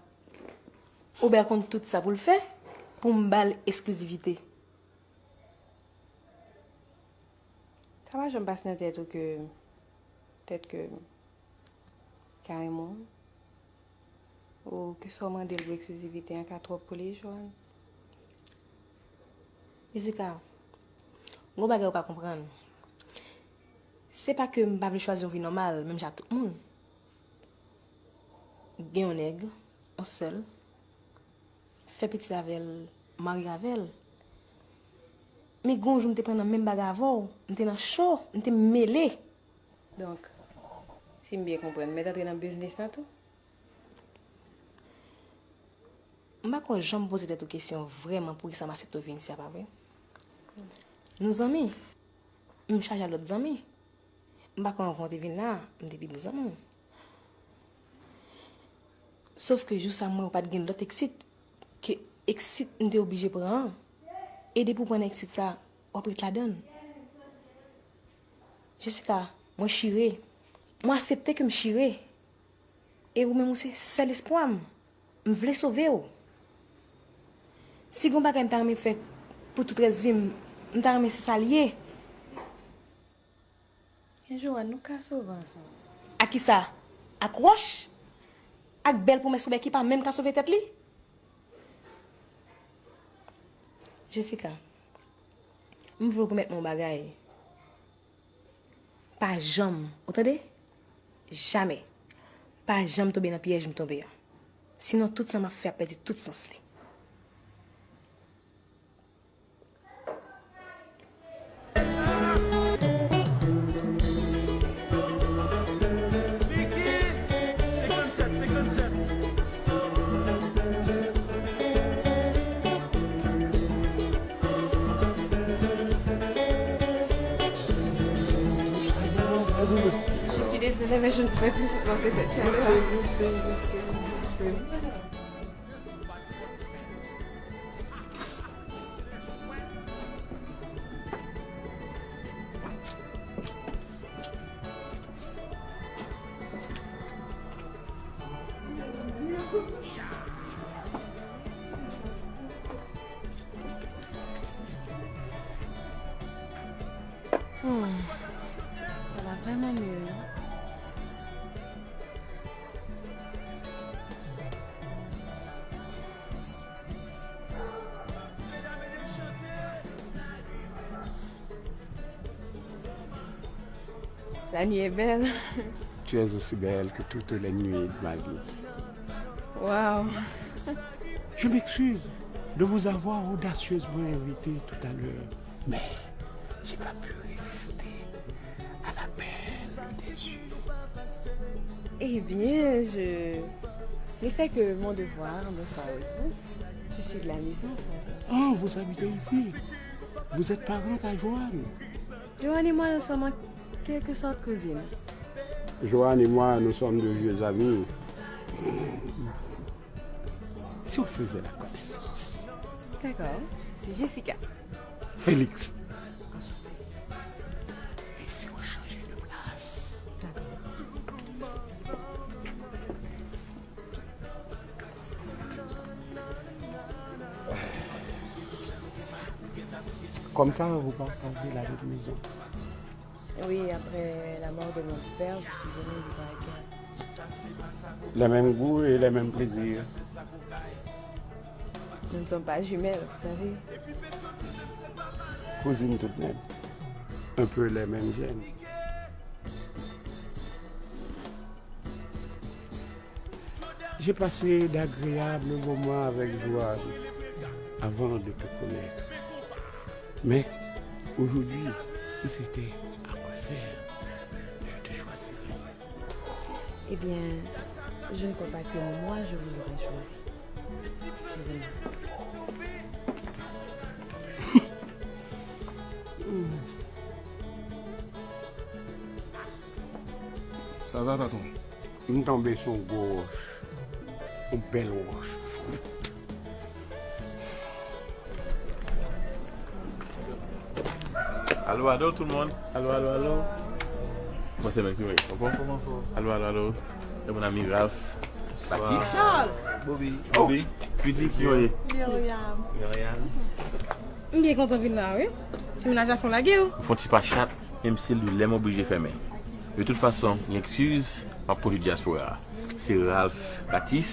Ou bèl konn tout sa pou l fè, pou m ba l eksklizivite. Sa pa janm pase nan tèt ou ke, petèt ke, ka renmen w? Ou ke sa w mande l pou eksklizivite an ka twòp pou li, Joanne? Jessica, gon bagay ou pa konprann. Se pa ke m pa vle chwazi yon vi nòmal, menm jan ak tout moun. Gen yon nèg, yon sèl, fè pitit avè l, marye avè l. Men gon jou m te pran nan menm bagay avè w, m te nan cho, m te mele. Donk, si m byen konprann, mèt antre nan biznis lan tou? M pa kwè w janm poze tèt ou kesyon vrèman poukisa m aksepte w vin isi a, pa vre? Nou zanmi. M chaje a lòt zanmi. M pa kwè anvan w te vin la, m te pi bon zanmi w. Sof ke jou sa m wè w pa t gen lòt exit ke exit m te oblije pran an. E depi w pran nan exit sa, w ap ret ladan l. Jessica, mwen chire. Mwen aksepte ke m chire. E ou menm ou se sèl espwa m. M vle sove w. Si gon bagay m ta renmen fè pou tout rès vi m, m ta renmen se sa l ye. Men Joanne, nou ka sove ansanm. Ak kisa? Ak wòch? Ak bèl pwomès ou bay ki pa menm ka sove tèt li? Jessica, m vle w pwomèt mwen yon bagay. Pa janm, ou tande? Jamè. Pa janm tonbe nan pyèj m tonbe an. Sinon, tout sa m ap fè ap pèdi tout sans li. Je suis désolée, mais je ne pourrais plus supporter cette chaleur. Hmm. Sa va vrèman mye, wi. La nuit est belle. Tu es aussi belle que toutes les nuits de ma vie. Wow. Je m'excuse de vous avoir audacieusement invité tout à l'heure, mais j'ai pas pu résister à l'appel des yeux. Eh bien, je n'ai fait que mon devoir, bonsoir à vous. Je suis de la maison, quoi. Oh, vous habitez ici. Vous êtes parente à Joanne. Joanne et moi, nous sommes en quelque sorte cousines. Joanne et moi, nous sommes de vieux amis. Si on faisait la connaissance. D'accord, c'est Jessica. Félix. Et si on changeait de place? D'accord. Comme ça, vous partagez la même maison. Oui, après la mort de mon père, je suis venue vivre avec elle. Les mêmes goûts et les mêmes plaisirs. Nous ne sommes pas jumelles, vous savez. Cousines tout de même. Un peu les mêmes gènes. J'ai passé d'agréables moments avec Joanne avant de te connaître. Mais aujourd'hui, si c'était à refaire, je te choisirais. Eh bien, je ne crois pas que moi, je vous aurais choisi. Excusez-moi. Sa va, patwon? M tonbe sou yon gwo wòch. Yon bèl wòch. Alo, alo, tout moun. Alo, alo, alo. Mwen se menm ki mwen. Anfòm? Alo, alo, alo. Se mon ami Ralph. Batis. Charles. Bobby. Bobby. Piti, ki yo ye? Myriam. Myriam. M byen kontan vin la, wi. Ti mennaj la fè yon lage, wi. M fè yon ti pa chat, menm si lè m oblije fèmen. De tout fason, gen eskiz, m ap kontinye dyaspora a. Se Ralph Batis,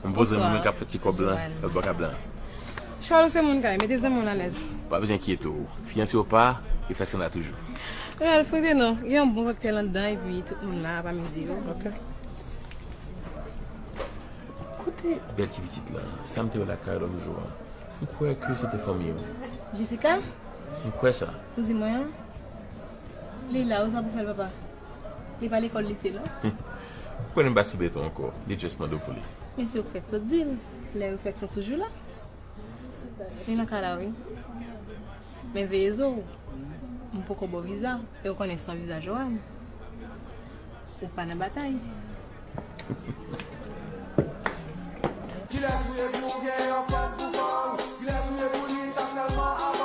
yon bon zanmi mwen k ap fè ti kòb lan lòt bò kab lan. Charles, se moun kay, mete zanmi w alèz. Pa bezwen enkyete w. Fiyanse w pa, e fèk sa la toujou. Ralph, rete non, gen yon bon koktèl anndan, epi tout moun la ap amize yo. Ok. Kote bèl ti pitit la, sa m te wè lakay lòt jou a. M kwè ke se te fanmi yo. Jessica? M kwè sa. Kouzin mwen an? Li la, ou sa pou fè l, papa? Li pa lekòl lise, non? Ou kwè li pa sou beton ankò? Li just mande w pou li. Men se ou k fèk sot di l. Lè refleksyon toujou la. Li nan kay la, wi. Men veye zo w. M poko ba w viza. E ou konnen san viza Joanne, ou pa nan batay. Kilès ou ye pou w gen yon fanm pou kò w? Kilès ou ye pou li ta sèlman avè w?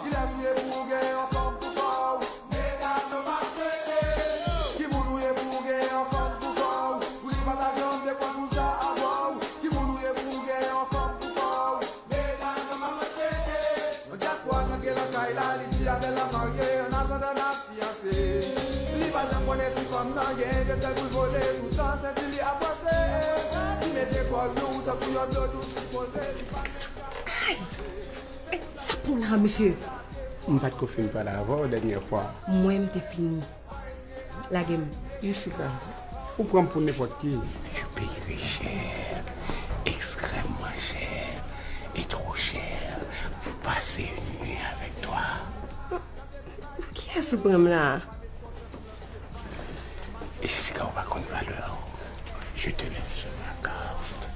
Kilès ou ye pou w gen yon fanm pou kò w? Medam yo pa swete. Ki moun ou ye pou w gen yon fanm pou kò w? Pou li pa ta janm te pran koul sa avè w? Ki moun ou ye pou w gen yon fanm pou kò w? Medam yo pa swete. Dyaspora k antre lakay la, li di avè l ap marye, an atandan n ap fiyanse. Li pa janm konnen si fanm nan gen de sèl pou l vole, toutan senti li ap pwase. Li mete kò l lou tankou yon dlo dous ki poze, li pa menm ka. Ay! E, sa k pou la, mesye? M pa t ko fin pale avè w dènyè fwa. Mwen, m te fini. Lage m. Jessica, ou pran m pou nenpòt ki. Je payerai cher, extrêmement cher et trop cher pour passer une nuit avec toi. Pou kiyès ou pran m la? Jessica, ou pa konn valè w. Je te laisse ma carte.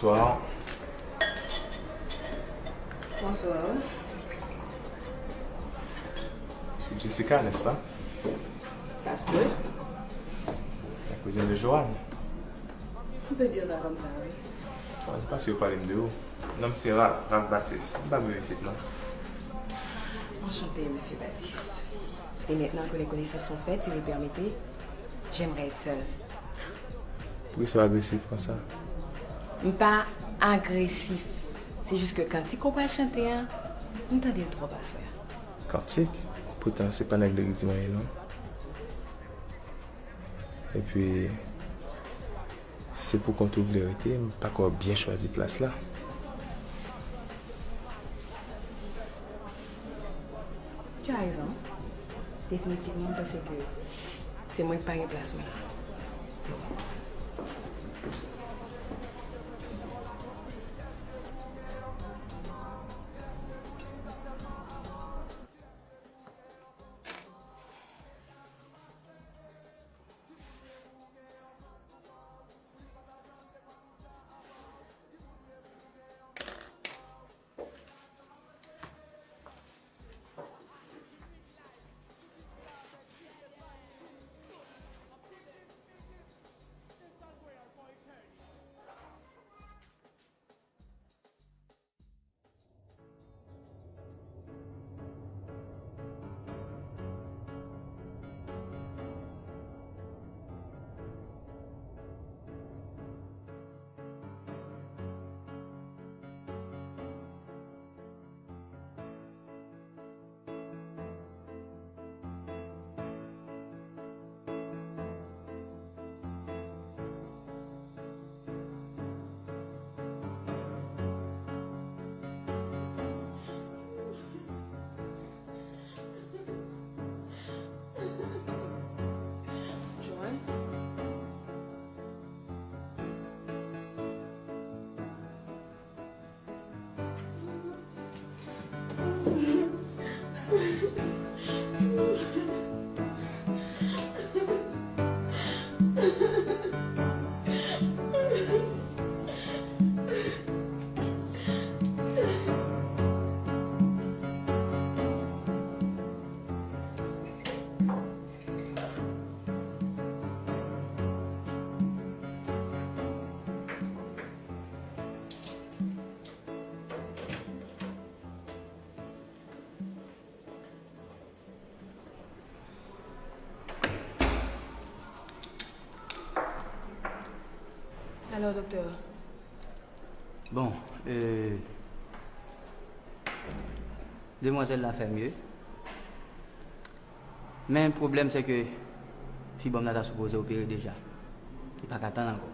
Bonsoir. Bonsoir. C'est Jessica, n'est-ce pas? Ça se peut. La cousine de Joanne. On peut dire ça comme ça, oui. Ah, se paske yo pale m de ou. Non m se Ralph, Ralph Baptiste. M pa viv isit non. Enchanté, monsieur Baptiste. Et maintenant que les connaissances sont faites, si vous le permettez, j'aimerais être seule. Poukisa w agresif konsa? M pa agresif. Se jis ke kantik ou pral chante a, m tande l twòp aswè a. Kantik? Poutan se pa nèg legliz mwen ye non. Epi, si se pou kont ou vle rete, m pa kwè w byen chwazi plas la. Tu as raison. Definitivman, m panse ke se mwen k pa gen plas mwen la. Joanne? Alò, doktè? Bon, euh, demwazèl la fè mye. Men pwoblèm se ke fibwòm nan ta sipoze opere deja. Li pa ka tann ankò.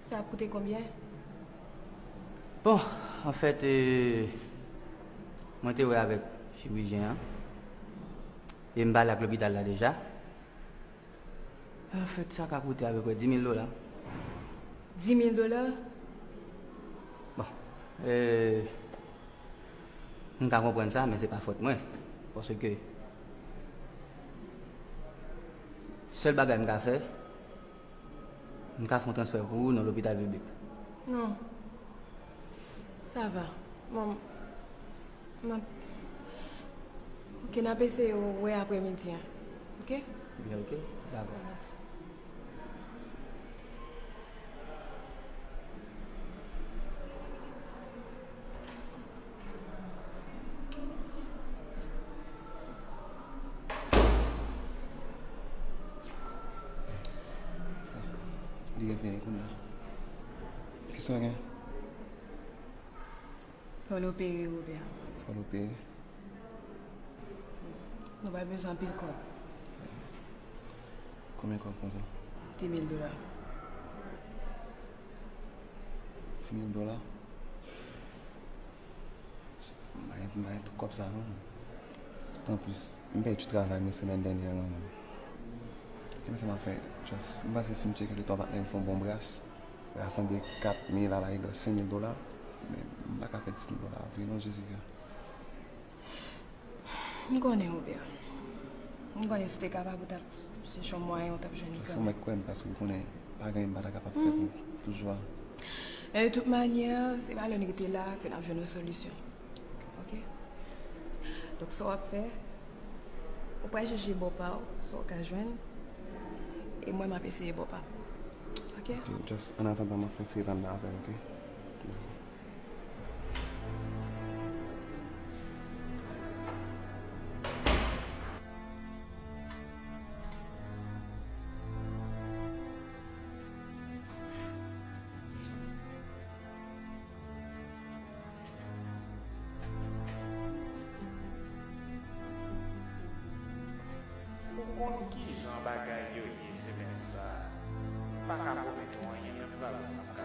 Sa ap koute konbyen? Bon, anfèt, euh, mwen te wè avèk chirijyen an. E m pale ak lopital la deja. Anfèt, sa ka koute apeprè dis mil dola. Dis mil dola? Bon, euh, m ka konprann sa, men se pa fòt mwen. Paske sèl bagay m ka fè, m ka fè yon transfè pou ou nan lopital piblik. Non. Sa va. Bon, m ap, oke, n ap eseye wè aprèmidi an. Oke? Byen, oke. Dakò. Mèsi. Li reveye kounye a. Kisa w gen? Fò l opere, Robert. Fò l opere? Nou pa bezwen anpil kòb. Konbyen kòb konsa? Dis mil dola. Dis mil dola? M pa gen, m pa gen tout kòb sa non. Anplis, m pèdi travay mwen semèn dènyè lan menm. Kisa m ap fè? Just, m panse si m tcheke letan patnè m fè yon bon bras, rasanble kat mil a la, il senk mil dola. Men m pa ka fè dis mil dola vre non, Jessica. M konnen, Robert. M konnen si w te kapab, ou t ap chèche yon mwayen, ou t ap jwenn li kanmenm. Just ou mèt kwè m, paske w konnen pa gen anyen m pa ta kapab fè pou, pou Joan. Men de tout manyè, se pa lè n rete la ke n ap jwenn yon solisyon. Oke? Donk, sa w ap fè, ou pral chèche bò pa w, sa w ka jwenn, e mwen, m ap eseye bò pa m. Oke? Ok, just, an atandan, m ap fè yon ti ret anndan avè w, oke? Ou konn kijan bagay yo ye semèn sa a. M pa ka pwomèt ou anyen, men m pral wè sa m ka fè.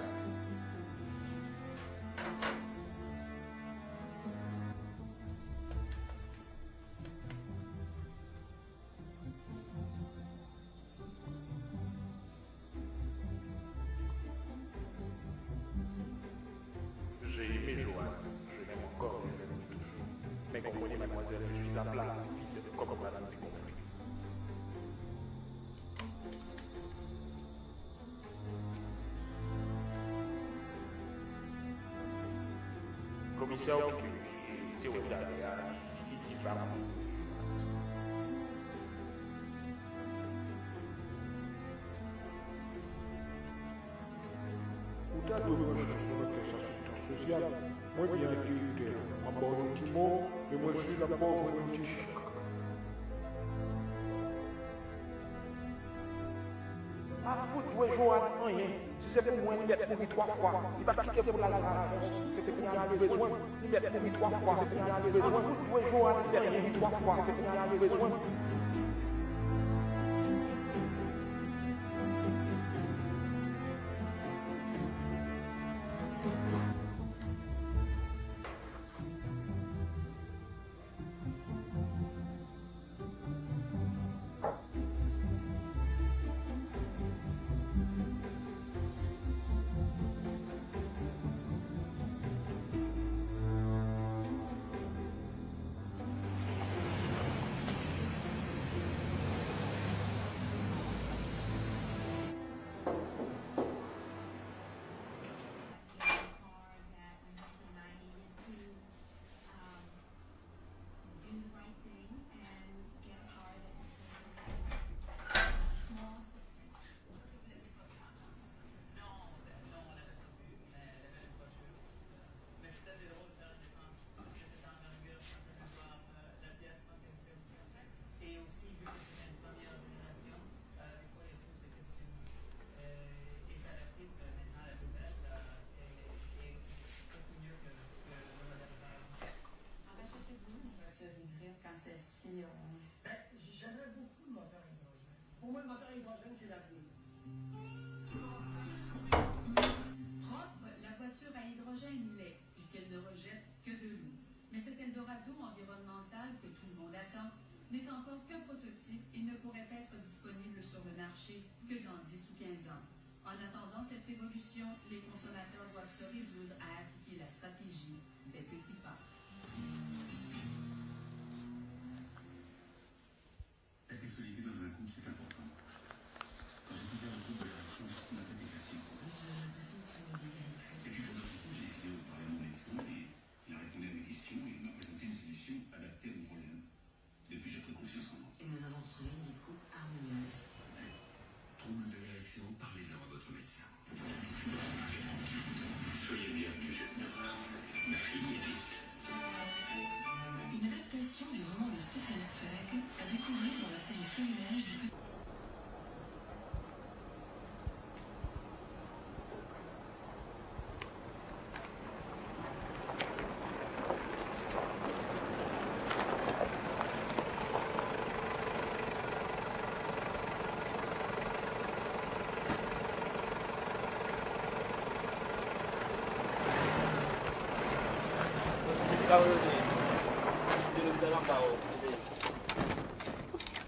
J'ai aimé Joanne, je l'aime encore et je l'aime toujours. Mais comprenez, mademoiselle, je suis à plat, vide, comme un ballon dégonflé. Komisè Octulus te wè talè a, li di li pa konn. Ou ta dwe pran chans ou nan kès asistans sosyal. Mwen byen ak direktè a. M ap ba w yon ti mo, e mwen si l ap ba w jwenn yon ti chèk. Pa fout dwe Joanne anyen. Si se pou mwen, li mèt mouri twa fwa. Li pa t kite pou l al nan lafòs. Se kounya li bezwen m. Li mèt mouri twa fwa. Se kounya li bezwen m. Pa fout dwe Joanne anyen. Li mèt mouri twa fwa. Se kounya li bezwen m. J'aimerais beaucoup une moteur à hydrogène. Pour moi, une moteur à hydrogène, c'est l'avenir. Propre, la voiture à hydrogène l'est, puisqu'elle ne rejette que de l'eau. Mais cet Eldorado environnemental que tout le monde attend n'est encore qu'un prototype et ne pourrait être disponible sur le marché que dans dix ou quinze ans. En attendant cette révolution, les consommateurs doivent se résoudre à appliquer la stratégie des petits pas. La sexualité dans un couple, c'est important. Quand j'ai souffert de troubles de la réaction, ma tête est cassée. Et puis pour d'autres coups, j'ai décidé de parler à mon médecin et il a répondu à mes questions et il m'a présenté une solution adaptée à mon problème. Depuis, j'ai pris confiance en moi. Et nous avons retrouvé une vie de couple harmonieuse. Troubles de l'érection, parlez-en à votre médecin. Soyez le bienvenu. Ma fille est libre. Une adaptation du roman de Stephen Zweig à découvrir dans la série Fleurilège du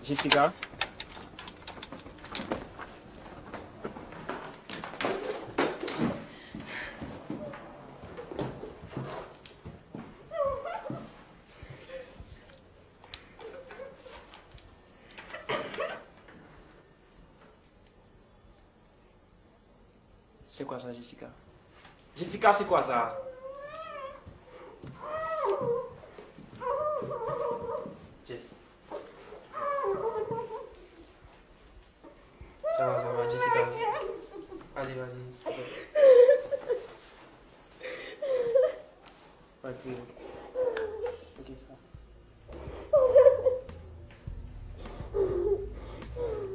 Jessica. C'est quoi ça, Jessica? Jessica, c'est quoi ça? Jess. Ça va, ça va, Jessica. Allez, vas-y, s'il te plaît. Pas de crier. Ok, ça va.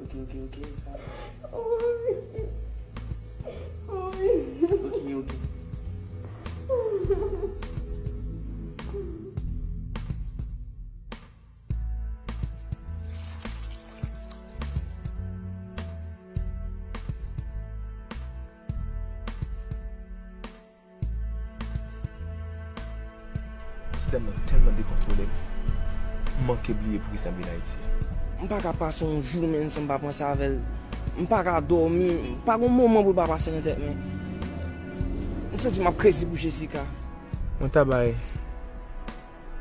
Ok, ok, ok, ça va. Ok, ok. Ti dam nan tèlman dekontwole m, m manke bliye poukisa m vin Ayiti. M pa ka pase yon jou, menm, san m pa panse avè l. M pa ka dòmi, m pa gon moman pou l pa pase nan tèt mwen. M santi m ap krezi pou Jessica. Mwen ta bay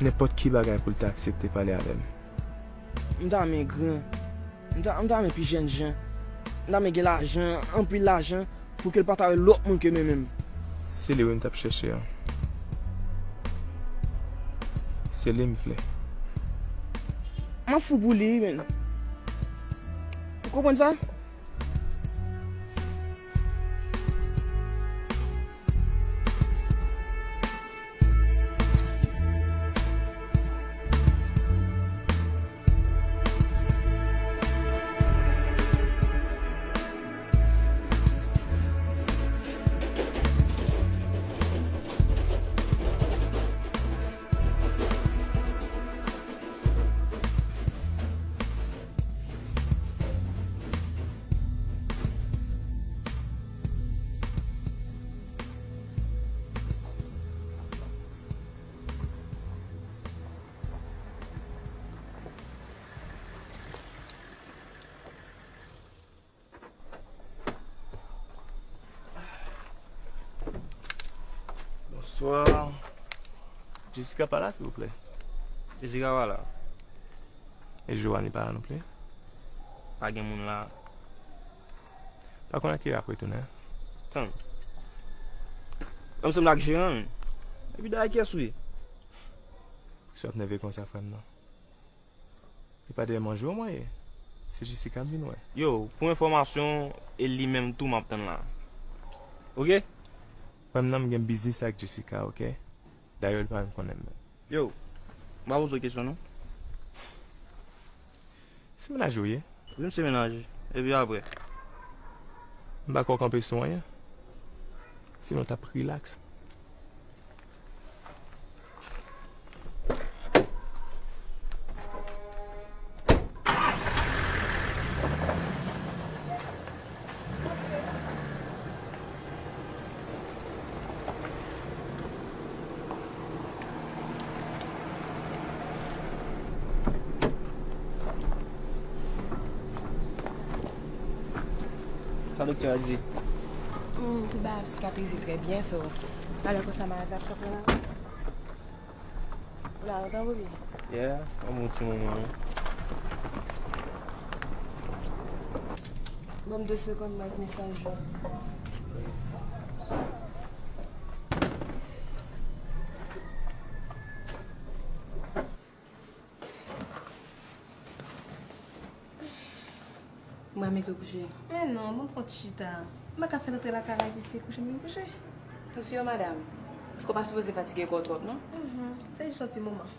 nenpòt ki bagay pou l ta aksepte pale avè m. M ta renmen gran. M ta, m ta renmen pi jèn jan. M ta renmen gen lajan, anpil lajan, pou ke l pa ta wè lòt moun ke men menm. Se li wi m t ap chèche an. Se li m vle. M ap fou pou li, menn. Ou konprann sa? Bonsoir. Jessica pa la, silvouplè? Jessica pa la. E Joanie pa la non pli? Pa gen moun la. Pa konn a kilè y ap retounen. Tann. Ansanm ak jeran, men. Epi dayè kiyès ou ye? Si w ap nève konsa, frè m, non. E pa dèyè manje w mwen ye. Se Jessica m vin wè. Yo, pou enfòmasyon, e li menm tou m ap tann la. Oke? Frè m nan, m gen biznis ak Jessica, oke? Dayè, li pa menm konnen m menm. Yo, m pa poze w kesyon, non. Se mennaj ou ye? Wi, m se mennaj li. Epi apre? M pa kwè w kanpe sou anyen. Sinon, w t ap rilaks. Sa doktè a di? Hmm, tout bagay ap sikatrize trè byen, so. Alò konsa malad la ap kanpe la? Ou la lontan, Bobby? Yeah, yon bon ti moman, wi. Ban m de segonn, mwen fini staj la. Mwen mete w kouche. Men non, ban m fè yon ti chita. M pa ka fè antre lakay la epi se kouche m vin kouche. Ou si, madanm? Paske w pa sipoze fatige kò w twòp, non? Mhm. Se jis yon ti moman.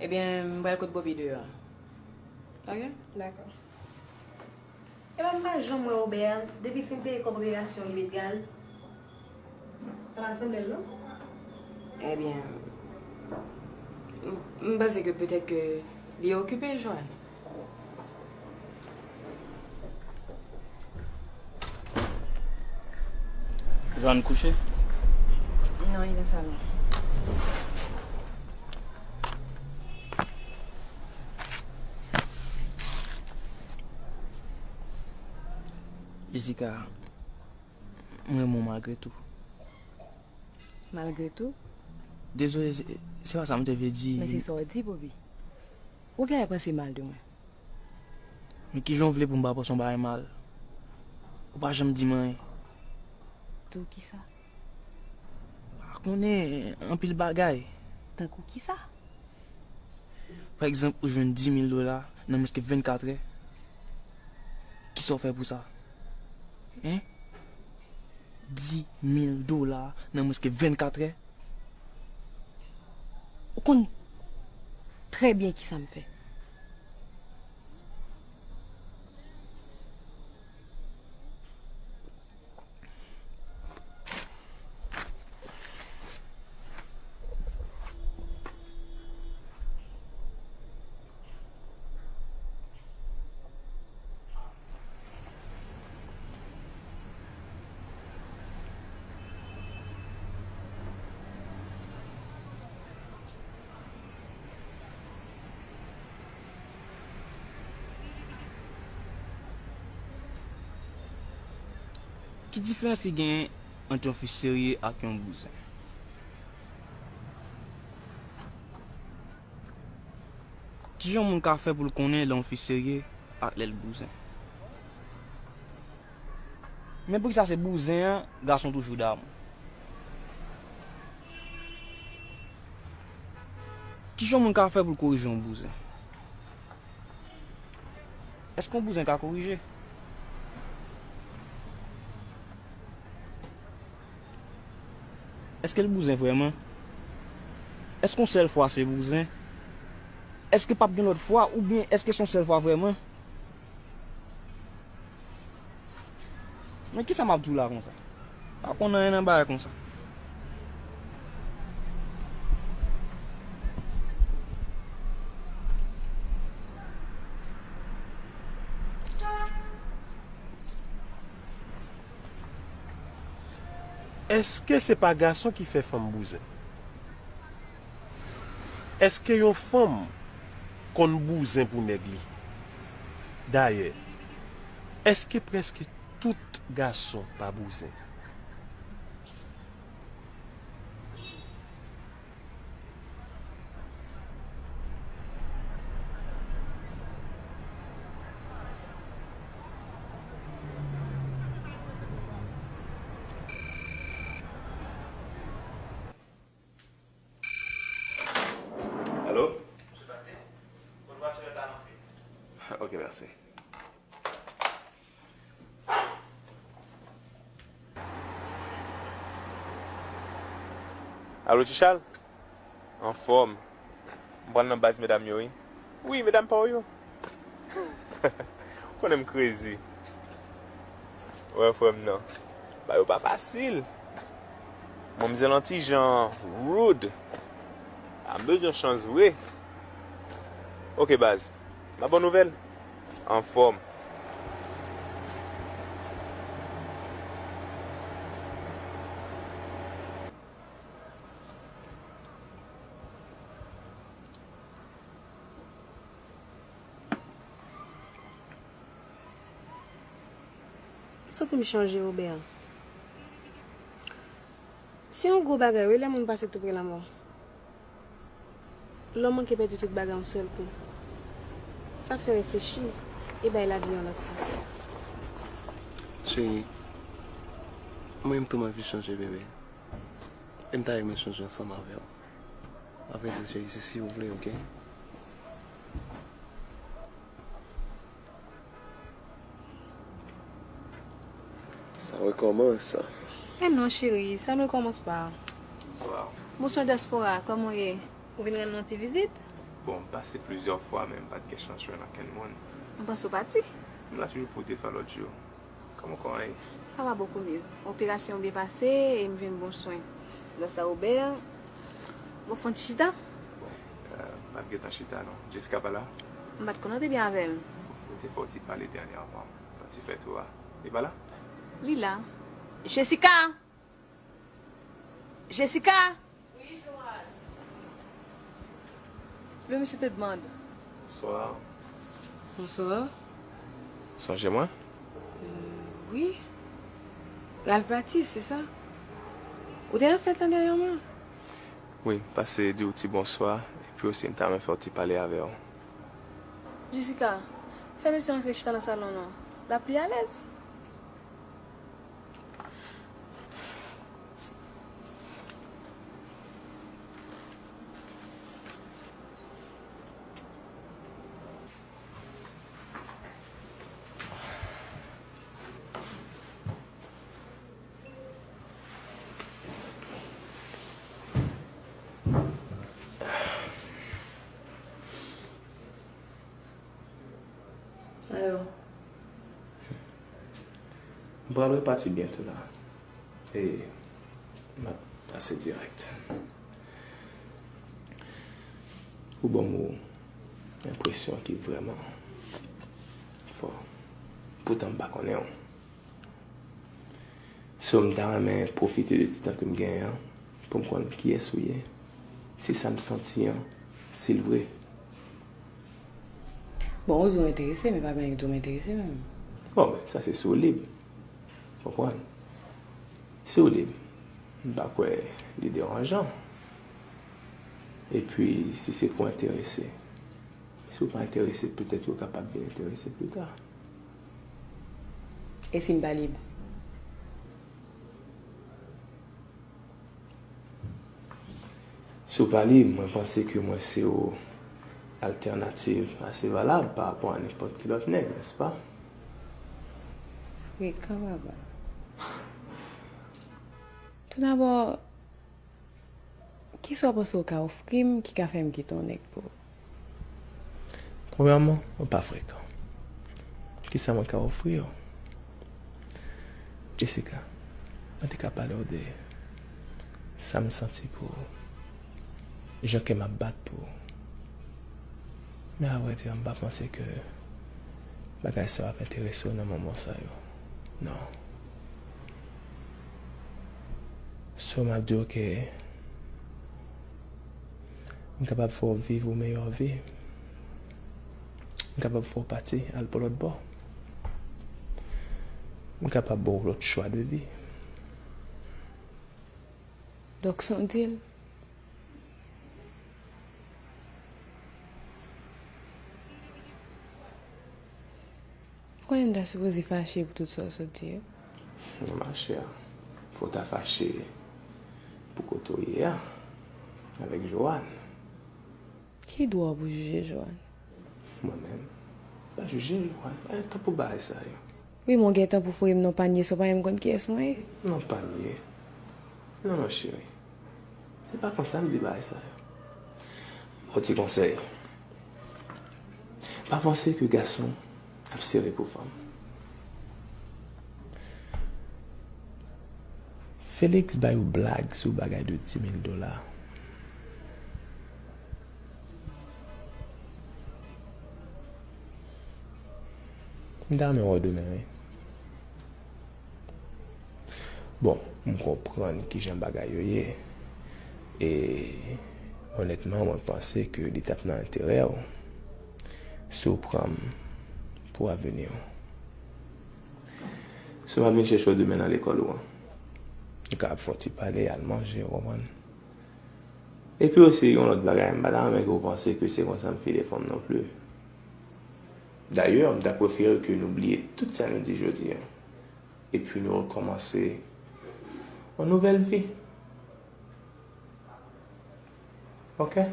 Ebyen, m pral kot Bobby deyò a. Ok? Dakò. Epa m pa janm wè Obè a, depi fin peye kòb operasyon li met gaz. Sa pa sanble l non. Ebyen, m, m panse ke petèt ke li okipe, Joanne. Joanne kouche? Non, li nan salon. Jessica, m renmen w malgre tou. Malgre tou? Dezole, se, se pa sa m te vle di. Men se sa w di, Bobby. Ou genlè panse mal de mwen. Men kijan w vle pou m pa panse yon bagay mal? Ou pa janm di m anyen. Tankou kisa? Pa konnen anpil bagay. Tankou kisa? Pa egzanp, ou jwenn dis mil dola nan mwens ke vennkat è. Kisa w fè pou sa? Hein? Dis mil dola nan mwens ke vennkat è? Ou konn trè byen kisa m fè. Ki diferans ki genyen ant yon fi serye ak yon bouzen? Kijan yon moun ka fè pou l konnen lè yon fi serye ak lè l bouzen? Men poukisa se bouzen an gason toujou damou? Kijan yon moun ka fè pou l korije yon bouzen? Èske yon bouzen ka korije? Èske l bouzen vrèman? Èske yon sèl fwa se bouzen? Èske p ap gen lòt fwa oubyen èske se yon sèl fwa vrèman? Men kisa m ap di w la konsa? Pa konn anyen nan bagay konsa. Èske se pa gason ki fè fanm bouzen? Èske yon fanm konn bouzen pou nèg li? Dayè, èske prèske tout gason pa bouzen? Alo? Ok, mèsi. Alo, Ti Chal? Anfòm. M pral nan baz medam yo, wi. Wi, medam pa w yo. Ou konnen m crazy. Wè, frè m nan. Bagay yo pa fasil. Manmzèl an ti jan rude. A m bezwen chans vre. Ok, baz. M ap ba w nouvèl. Anfòm. M santi m chanje, Robert. Se yon gwo bagay, wi, lè moun pase toupre lanmò. Lè w manke pèdi tout bagay yon sèl kou. Sa fè reflechi e bay lavi yon lòt sans. Cheri, mwen menm tou m anvi chanje, bebe. E m ta renmen chanje ansanm avè w. Avrèdi, cheri, se si w vle, oke? Sa rekòmanse. E non, cheri, sa n rekòmanse pa. Bonswa. Bonswa, dyaspora, kòman w ye? Ou vin rann nou yon ti vizit? Bon, m pase plizyè fwa, men m pa t gen chans jwenn okenn moun. M panse w pati. M la toujou pou de fwa lòt jou. Kòman kò an ye? Ça va beaucoup mieux. Operasyon an byen pase e m jwenn bon swen. Gras a Robert. Bon, fè yon ti chita. Bon, euh, m ap gentan chita non. Jessica pa la? M pa t konn antre byen avè l. Bon, yo te fè yon ti pale dènyèman. Yon ti fè tou a. Li pa la? Li la. Jessica! Jessica! Le monsieur te demande. Bonswa. Bonswa. Sonje mwen? Euh, wi. Ralph Baptiste, se sa? Ou te nan fèt lan dènyèman? Wi, pase di w ti bonswa, epi osi m ta renmen fè w ti pale avè w. Jessica, fè mesye antre chita nan salon nan. L ap pi alèz. Alò? M pral repati byento la. E m ap ase dirèk. Ou ban m yon enpresyon ki vrèman fò. Poutan m pa konnen w. So, m ta renmen pwofite de ti tan ke m genyen an pou m konn kiyès ou ye, si sa m santi an, si l vre. Bon, ou di w enterese, men pa gen anyen ki di w m enterese menm. Bon, men, sa se si w lib. Konprann? Si w lib, m pa kwè li deranjan. Epi, si se pou enterese, si w pa enterese, petèt yo kapab vin enterese pli ta. E si m pa lib? Si w pa lib, mwen panse ke mwen se yon altènativ ase valab pa rapò a nenpòt ki lòt nèg, nèspa? Frekan, papa. Toudabò, kisa w panse w ka ofri m ki ka fè m kite yon nèg pou ou? Premyèman, ou pa frekan. Kisa mwen ka ofri w? Jessica, mwen te ka pale w de sa m santi pou ou, jan kè m ap bat pou ou. Men avrèdi, m pa panse ke bagay sa yo ap enterese w nan moman sa yo. Non. So, m ap di w ke m kapab fè w viv yon meyè vi. M kapab fè w pati al pou lòt bò. M kapab ba w lòt chwa de vi. Donk, se yon deal? Ou konnen m ta sipoze fache pou tout sa w sot di yo? Non, machè, fò w ta fache pou kote w ye a, avèk Joanne. Ki dwa w pou jije Joanne? Mwen menm, pa jije Joanne, pa gen tan pou bagay sa yo. Wi, men w gen tan pou foure m nan panye san w pa menm konn kiyès mwen ye. Nan panye? Non, non, cheri. Se pa konsa m di bagay sa yo. Yon ti konsèy. Pa panse ke gason ap sere pou fanm. Felix ba yo blag sou bagay de dis mil dola. M ta renmen wè w demen, wi. Bon, m konprann kijan bagay yo ye. E, onètman, mwen panse ke li t ap nan enterè w si w pran m pou avni w. Si w ap vin chèche w demen nan lekòl ou an, nou ka ap fè yon ti pale, al manje, w konprann? Epi osi, yon lòt bagay, m pa ta renmen ke w panse ke se konsa m file fanm non plis. Dayè, m ta prefere ke nou bliye tout sa nou di jodi a. Epi nou rekòmanse yon nouvèl vi. Oke?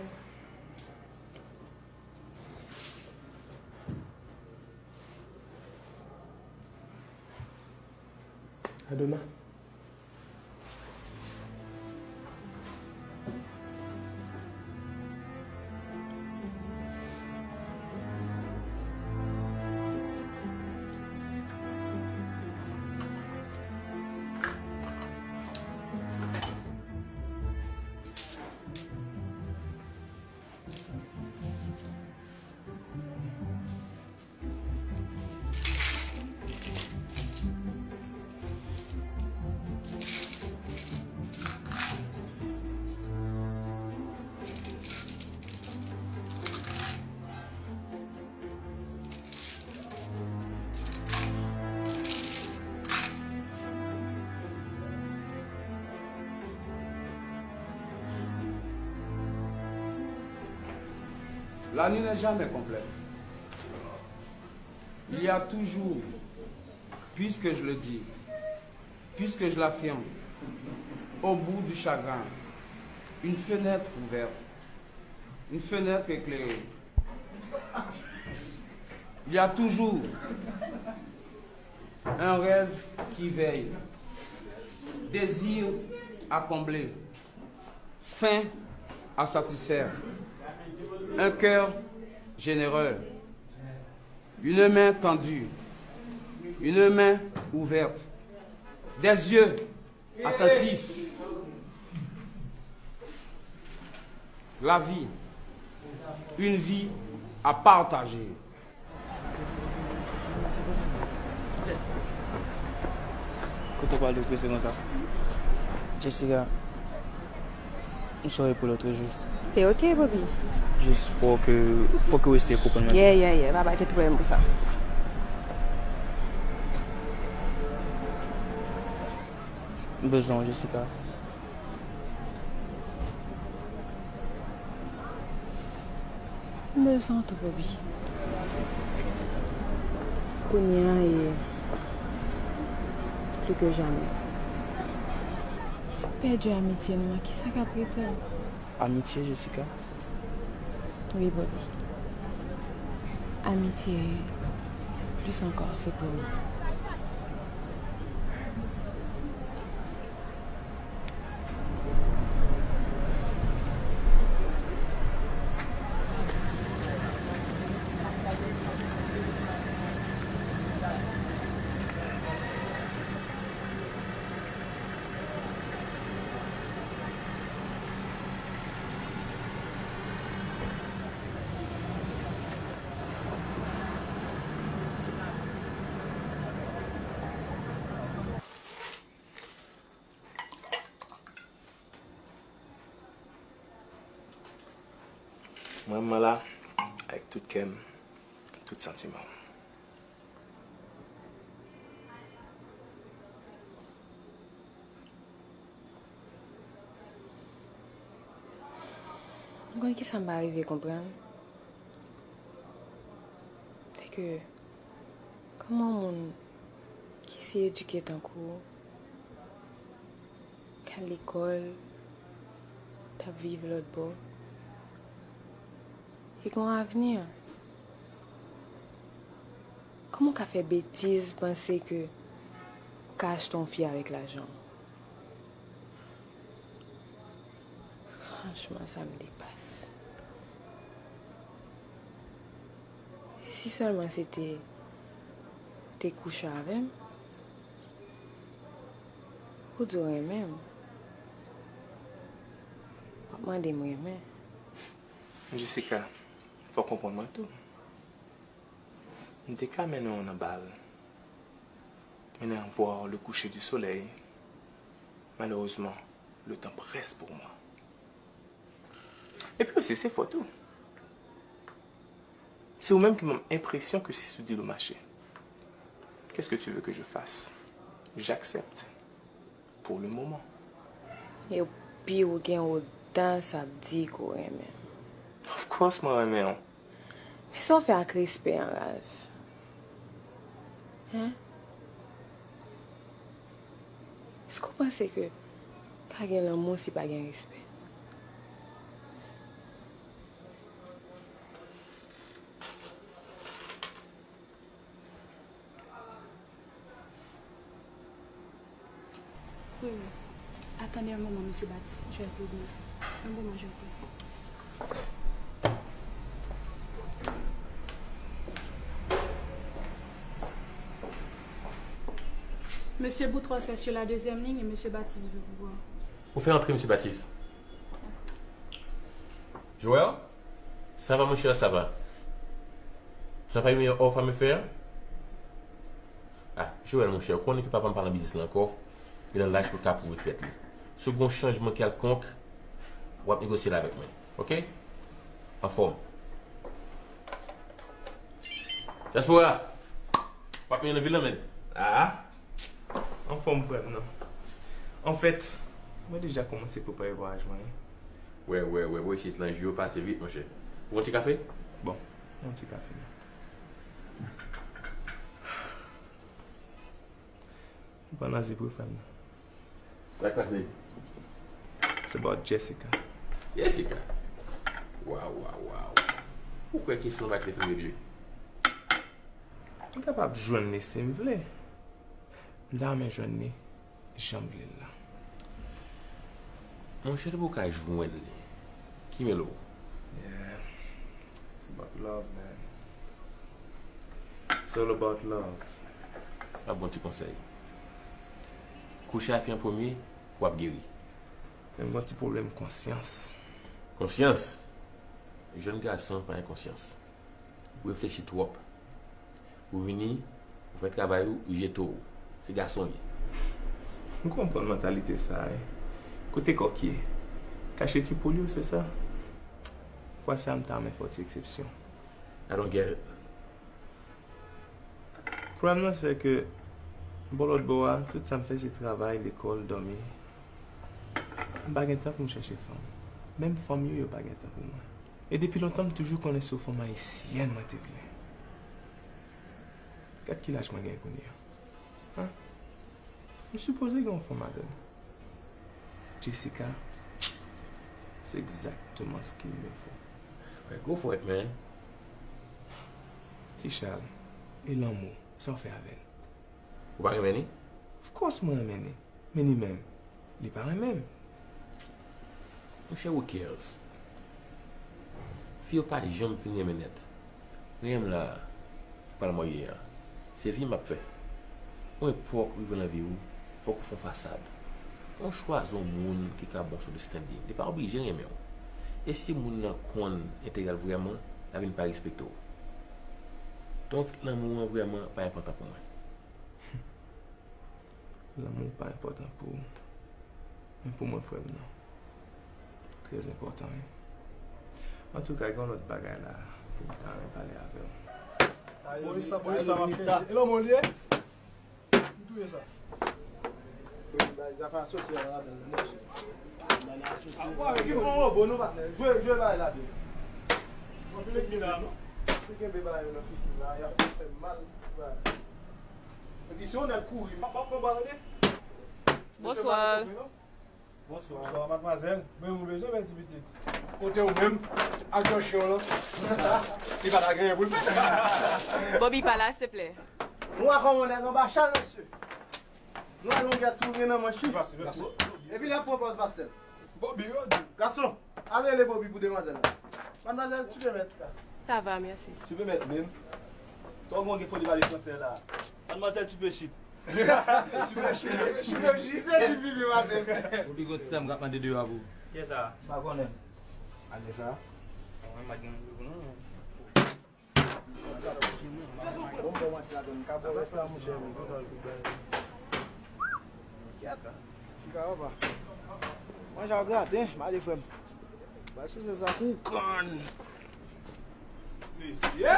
A demen. La nuit n'est jamais complète. Il y a toujours, puisque je le dis, puisque je l'affirme, au bout du chagrin, une fenêtre ouverte, une fenêtre éclairée. Il y a toujours un rêve qui veille, désir à combler, faim à satisfaire, un cœur généreux. Une main tendue, une main ouverte, des yeux attentifs. La vie, une vie à partager. Kote w pral deprese konsa? Jessica, m sore pou lòt jou. Te oke, Bobby. Jis fòk, fòk ou eseye konprann mwen. Yeah, yeah, yeah. Pa bay tèt pwoblèm pou sa. M bezwen w, Jessica. M bezwen w tou, Bobby. Kounye a e pli ke jamè. Si m pèdi amitye nou an, kisa k ap rete? Amitye, Jessica? Wi, Bobby. Amitye, plis ankò, se pou nou. Mwen, mwen la, avèk tout kè m, tout santiman m. Ou konn kisa m pa rive konprann? Se ke, kòman yon moun ki si edike tankou w, k al lekòl, t ap viv lòt bò, e gen yon avni, kòman w ka fè betiz panse ke w ka achte yon fi avèk lajan w? Franchman, sa m depase. Si sèlman se te, te kouche avè m, ou di w renmen m, w ap mande m renmen. Jessica, fò w konprann mwen tou. M te ka mennen w nan bal, mennen w voir le coucher du soleil. Malheureusement, le temps presse pour moi. Epi osi, se fòt ou. Se ou menm ki ban m enpresyon ke se sou dil ou mache. Qu'est-ce que tu veux que je fasse? J'accepte. Pour le moment. Epi ou gen odas ap di ke w renmen m. Of course mwen renmen w. Men sa w fè ak respè an, Ralph? Hen? Èske w panse ke ka gen lanmou si pa gen respè? Wi, wi. Attendez un moment, Monsieur Baptiste, je vais vous dire. Un moment, je vous prie. Monsieur Boutros est sur la deuxième ligne et Monsieur Baptiste veut vous voir. Ou fè antre, Monsieur Baptiste. Joël? Ça va, mon cher, ça va. Tu n'as pas une meilleure offre à me faire? Ah, Joël, mon cher, ou konnen ke papa m pa nan biznis la ankò. Li nan laj pou l ka pran retrèt li. Si w gen yon chanjman kèlkonk, w ap negosye l avèk mwen. Oke? Anfòm. Diaspora! W ap mennen nan vil la, menn. Ah! Anfòm, frè m nan. Anfèt, mwen deja kòmanse prepare vwayaj mwen an. Wè, wè, wè, wè, shit lan, jou yo pase vit, monchè. Ou yon ti kafe? Bon, yon ti kafe. M pran nan zip wi, frè m nan. Sa k pase? It's about Jessica. Jessica? Waw, waw, waw. Ou kwè kesyon an pa t lè fèmen de? M kapab jwenn li si m vle. M ta renmen jwenn li jan m vle l la. Monchè, depi w ka jwenn li, ki mele w? Yeah. It's about love, man. It's all about love. M ap ba w ti konsèy. Kouche a fi an premye pou w ap geri. Men m gen yon ti pwoblèm konsyans. Konsyans? Jèn gason pa gen konsyans. Ou reflechi twòp. Ou vini, ou fè travay ou, ou jete w. Se gason w ye. M konprann mantalite sa a, wi. Kote kòk ye? Kache ti poul yo, se sa? Fwa sa a, m ta renmen fè yon ti eksepsyon. I don't get it. Pwoblèm nan, se ke bò lòt bò a, tout sa m fè, se travay, lekòl, dòmi. M pa gen tan pou m chèche fanm. Menm fanm yo, yo pa gen tan pou mwen. E depi lontan, m toujou konnen se yon fanm ayisyèn mwen te vle. Gad ki laj mwen gen kounye a. Hein? M sipoze gen yon fanm avè m. Jessica, c'est exactement ce qu'il me faut. Ouais, go for it, man. Ti Chal, e lanmou, sa w fè avè l? Ou pa renmen li? Of course mwen renmen li. Men li menm, li pa renmen m. Monchè, who cares? Fi yo pa janm fin renmen nèt. Renmen m la, pa l mwen ye a. Se vi m ap fè. Yon epòk rive nan vi w, fòk ou fè yon fasad. Yon chwazi yon moun ki ka bon sou de standing. Li pa oblije renmen w. E si moun nan konn enterè l vrèman, l ap vin pa respekte w. Donk, lanmou an vrèman pa enpòtan pou mwen. Lanmou pa enpòtan pou ou, men pou mwen, frè m nan. Trè enpòtan, wi. Antouka, gen yon lòt bagay la pou m ta renmen pale avè w. Moyiz sa, Moyiz sa m ap chèche. E lanmò li ye? M touye sa. Zafè asosyal la ladan l, mesye. Apa, ki bon, bon, bon, nou patnè. Jwe, jwe bagay la byen. Mwen fini la, non? Ou kenbe bagay yo nan figi m la, y ap fè m mal. Epi si yon nèg kouri, m ap pran bal, tande? Bonsoir. Bonsoir, madmwazèl. Men ou bezwen bèl ti pitit. Kote ou menm ak yon chen w lan? Li pa ta genyen pou l fè. Bobby, pa la, silteplè. Nou a kòman nèg anba chal, mesye. Nou a longè tou gen nan manch li. Epi l ap pran pòz Marcel. Bobby, yo di. Gason, al rele Bobby pou demwazèl la. Madmwazèl, tu peux mettre. Ça va, merci. Tu peux mettre, menm. Tò gon gen foli pale fransè la. Madmwazèl, tu peux shit. Tu peux shit. Tu peux shit. Se ti pipi, Marcel. Ou pi gwo ti dam k ap mande deyò a pou ou. Kiyès sa? M pa konnen. Al de sa. Mwen, m pa gen randevou non. Bon, bon, manti ladan, m ka bwè sa, monchè, men konsa l tou bèl. Kèt, siga papa. Manje a graten, manje frè m. Bay sou se sa koukan. Mesye!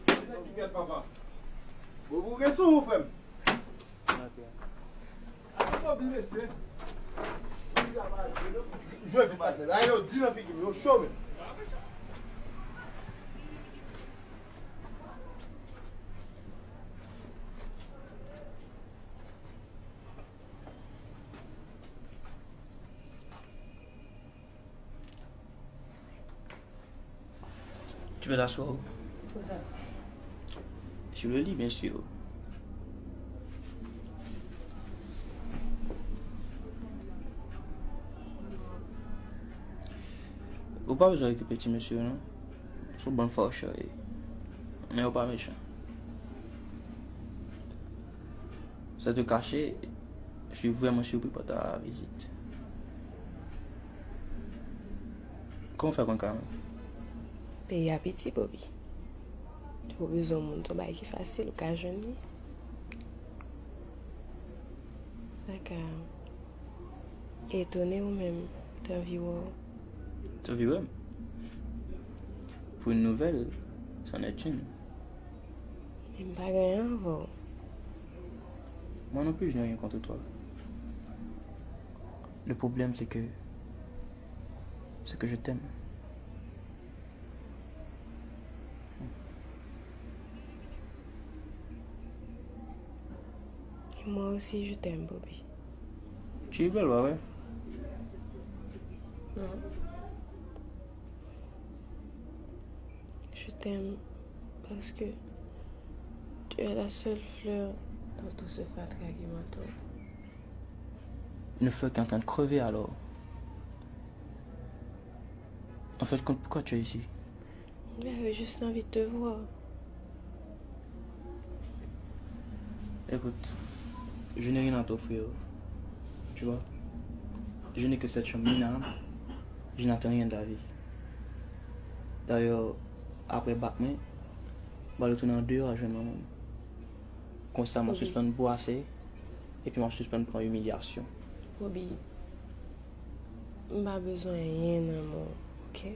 Kèt, papa. Bon, pou gen sou ou, frè m. Jwe vit, patnè. Bagay yo di nan figi m, yo cho menm. Tu peux t'asseoir. Pou sa. Sur le lit, bien sûr. Ou pa bezwen okipe ti mesye yo, non. Se yon bann fòchè yo ye. Men yo pa mechan. Sans te cacher, je suis vraiment surpris par ta visite. Kòman w fè konn Carmen? Peyi a piti, Bobby. Ou bezwen yon moun, se yon bagay ki fasil, ou ka jwenn li. Sa ka etone ou menm, te anvi wè w. Te anvi wè m? Pour une nouvelle, c'en est une. Men m pa gen anyen avè w. Moi non plus, je n'ai rien contre toi. Le problème, c'est que, c'est que je t'aime. Et moi aussi, je t'aime, Bobby. Tu rigoles, pa vre? Non. Je t'aime parce que tu es la seule fleur dans tout ce fatra qui m'entoure. Une fleur qui est en train de crever alors. En fait, pourquoi tu es ici? J'avais juste envie de te voir. Écoute, je n'ai rien à t'offrir, tu vois. Je n'ai que cette chambre minable. Je n'attends rien de la vie. Dayè, apre bak mwen, m pral retounen andeyò al jwenn manman m. Konsa, m ap sispann bwase, epi m ap sispann pran imilyasyon. Roby, m pa bezwen anyen nan men w, oke?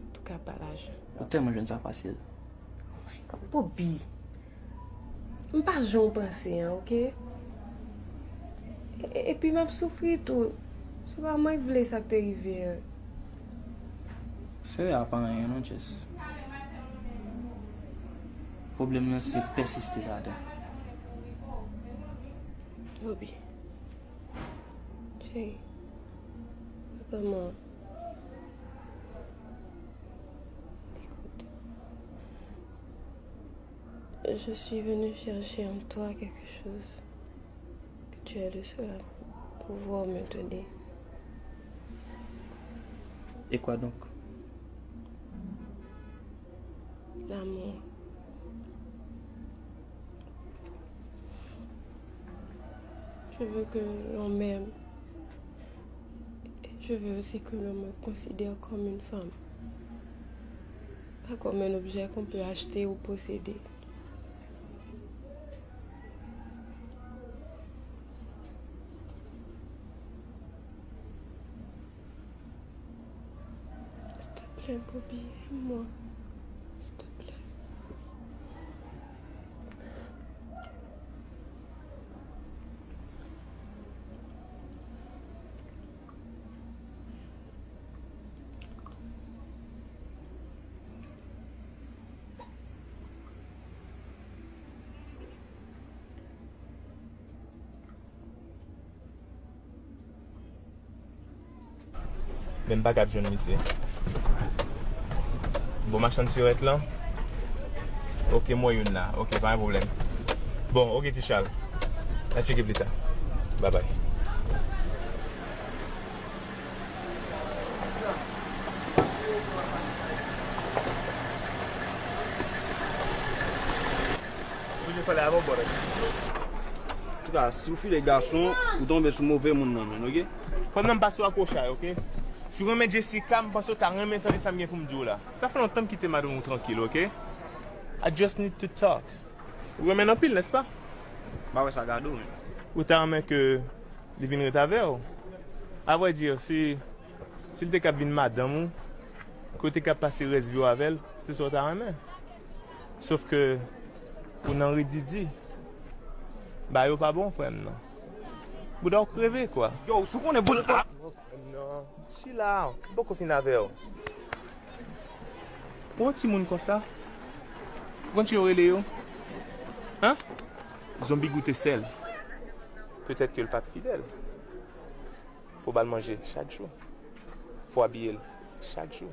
Antouka, pa lajan. Ou tèlman jwenn sa fasil. Bobby, m pa jan w panse an, oke? E- Epi m ap soufri tou. Se pa mwen k vle sa k te rive an. Fè a pa anyen non, Jess. Pwoblèm nan se pèsiste ladan. Bobby, cheri, papa mwen, écoute, je suis venue chercher en toi quelque chose que tu es le seul à pouvoir me donner. Et quoi donc? L'amour. Je veux que l'on m'aime. Je veux aussi que l'on me considère comme une femme, pas comme un objet qu'on peut acheter ou posséder. S'il te plaît, Bobby, aime-moi. S'il te plaît. Men m pa kab jwenn misye. Bon, machann sirèt lan. Ok, m wè youn la. Ok, pa gen pwoblèm. Bon, ok, ti Chal. N a tcheke pli ta. Babay. Ou vle pale avè w, bòdè. Antouka, si w file gason, ou tonbe sou move moun nan men, ok? Frè m nan, m pa sou akwochay, ok? Si w renmen Jessica, m panse w ta renmen tande sa m gen pou m di w la. Sa fè lontan m kite madanm ou trankil, ok? I just need to talk. Ou renmen l anpil, nèspa? M pa wè sa gade w, men. Ou ta renmen ke li vin ret avè w? Avrèdi, si, si l te kab vin madanm ou, ke w te kab pase rès vi w avè l, se sa w ta renmen. Sof ke ou nan rididi. Bagay yo pa bon, frè m nan. Bouda w kreve, kwa. Yo, si w konnen bouda. Non, chila, m poko fin avè w. Ou wè timoun konsa? Ou konn jan yo rele yo? Hein? Zonbi goute sèl. Petèt ke l pa t fidèl. Fò w ba l manje chak jou. Fò w abiye l chak jou.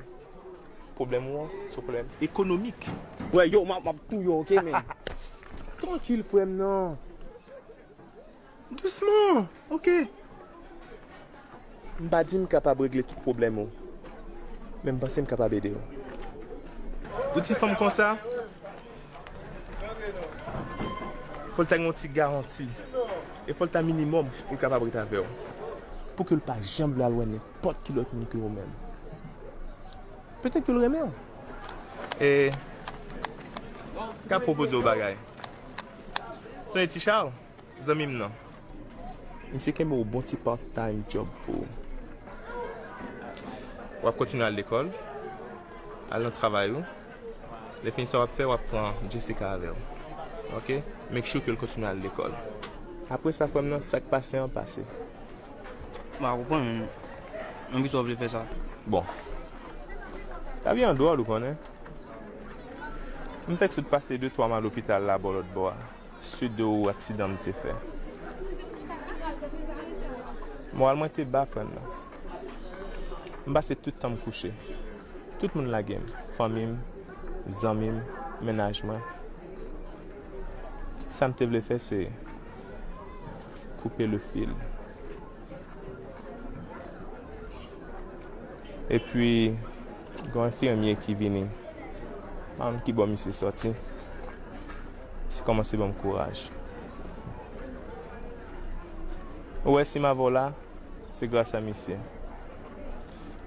Pwoblèm ou an, se yon pwoblèm ekonomik. Bwè, yo, m ap, m ap touye w, ok, men. Trankil, frè m nan. Dousman, ok. M pa di m kapab regle tout pwoblèm ou, men m panse m kapab ede w. Yon ti fanm konsa, fò l ta gen yon ti garanti, e fò l ta minimòm pou l kapab ret avè w. Pou ke l pa janm vle al wè nenpòt ki lòt moun ke ou menm. Petèt ke l renmen w. E, m ka pwopoze w bagay. Sonje Ti Chal? Zanmi m nan. Misye kenbe yon bon ti part time job pou ou. W ap kontinye al lekòl, al nan travay ou. Lè fini sa w ap fè, w ap pran Jessica avè w. Ok? Make sure ke l kontinye al lekòl. Apre sa, frè m nan, sa k pase an pase. M pa konprann, men. Men poukisa w vle fè sa? Bon. Lavi an dwòl, ou konnen. M fèk sot pase de twa mwa lopital la bò lòt bò a. Suit de yon aksidan m te fè. Moral mwen te ba, frè m nan. M pase tout tan m kouche. Tout moun lage m, fanmi m, zanmi m, mennaj mwen. Tout sa m te vle fè, se koupe le fil. Epi, gen yon enfimye ki vini. M pa konn ki bò misye sòti. Kòmanse ban m kouraj. Ou wè, si m avè w la, se gras a misye.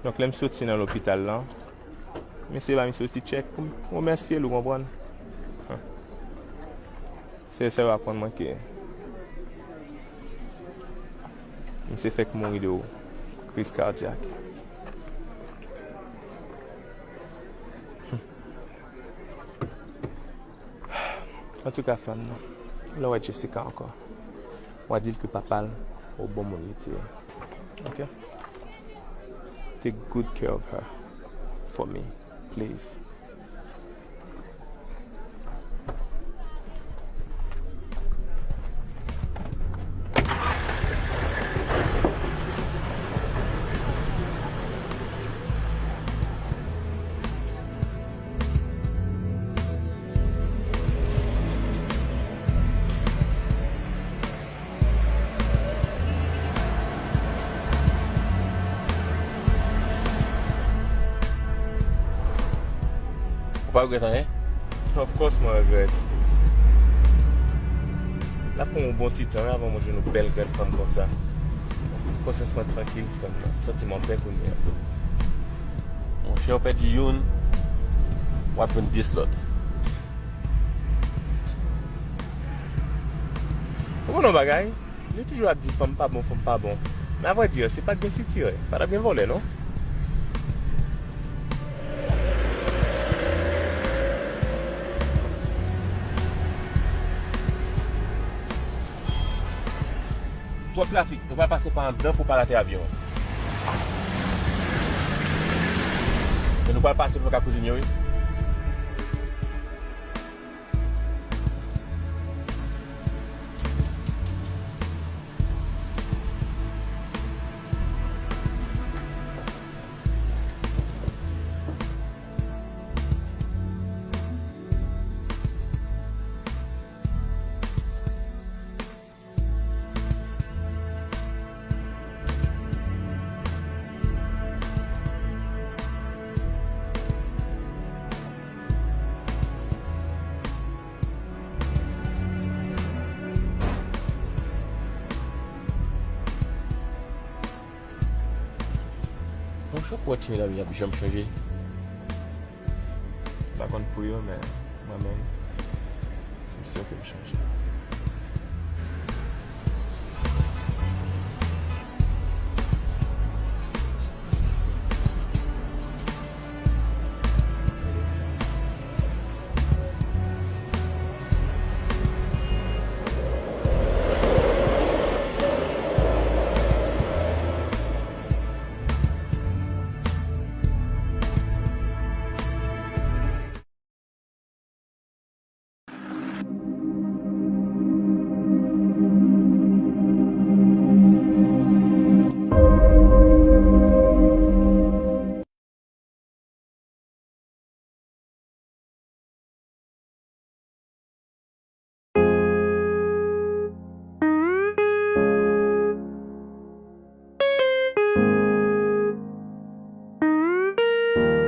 Donk, lè m soti nan lopital lan, misye ba misye yon ti tchèk pou m remèsye l, ou konprann? Se sèl aprann mwen ke misye fèk mouri de kriz kadyak. Antouka, fanm nan, lè w wè Jessica ankò, w a di l ke papa l, yon bon moun li te ye. Ok? Take good care of her for me, please. Ou pa regrèt anyen? Of course, mwen regrèt. L ap pran yon bon ti tan wi avan mwen jwenn yon bèl grenn fanm konsa. Konsyans mwen trankil, frè m. M santi m anpè kounye a. Monchè, ou pèdi youn, w ap jwenn dis lòt. Ou konnen yon bagay? Li toujou ap di fanm pa bon, fanm pa bon. Men avrèdi, si pa t gen sitirè, pa t ap gen vòlè, non? Twòp trafik, nou pral pase pa anndan pou pral atè avyon an. Men nou pral pase pou nou ka kouzine yo, wi. Monchè, ou kwè ti medam yo ap janm chanje? M pa konn pou yo, men mwen menm, se si ke m chanje.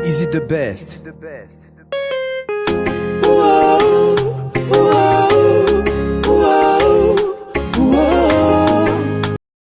Is it the best?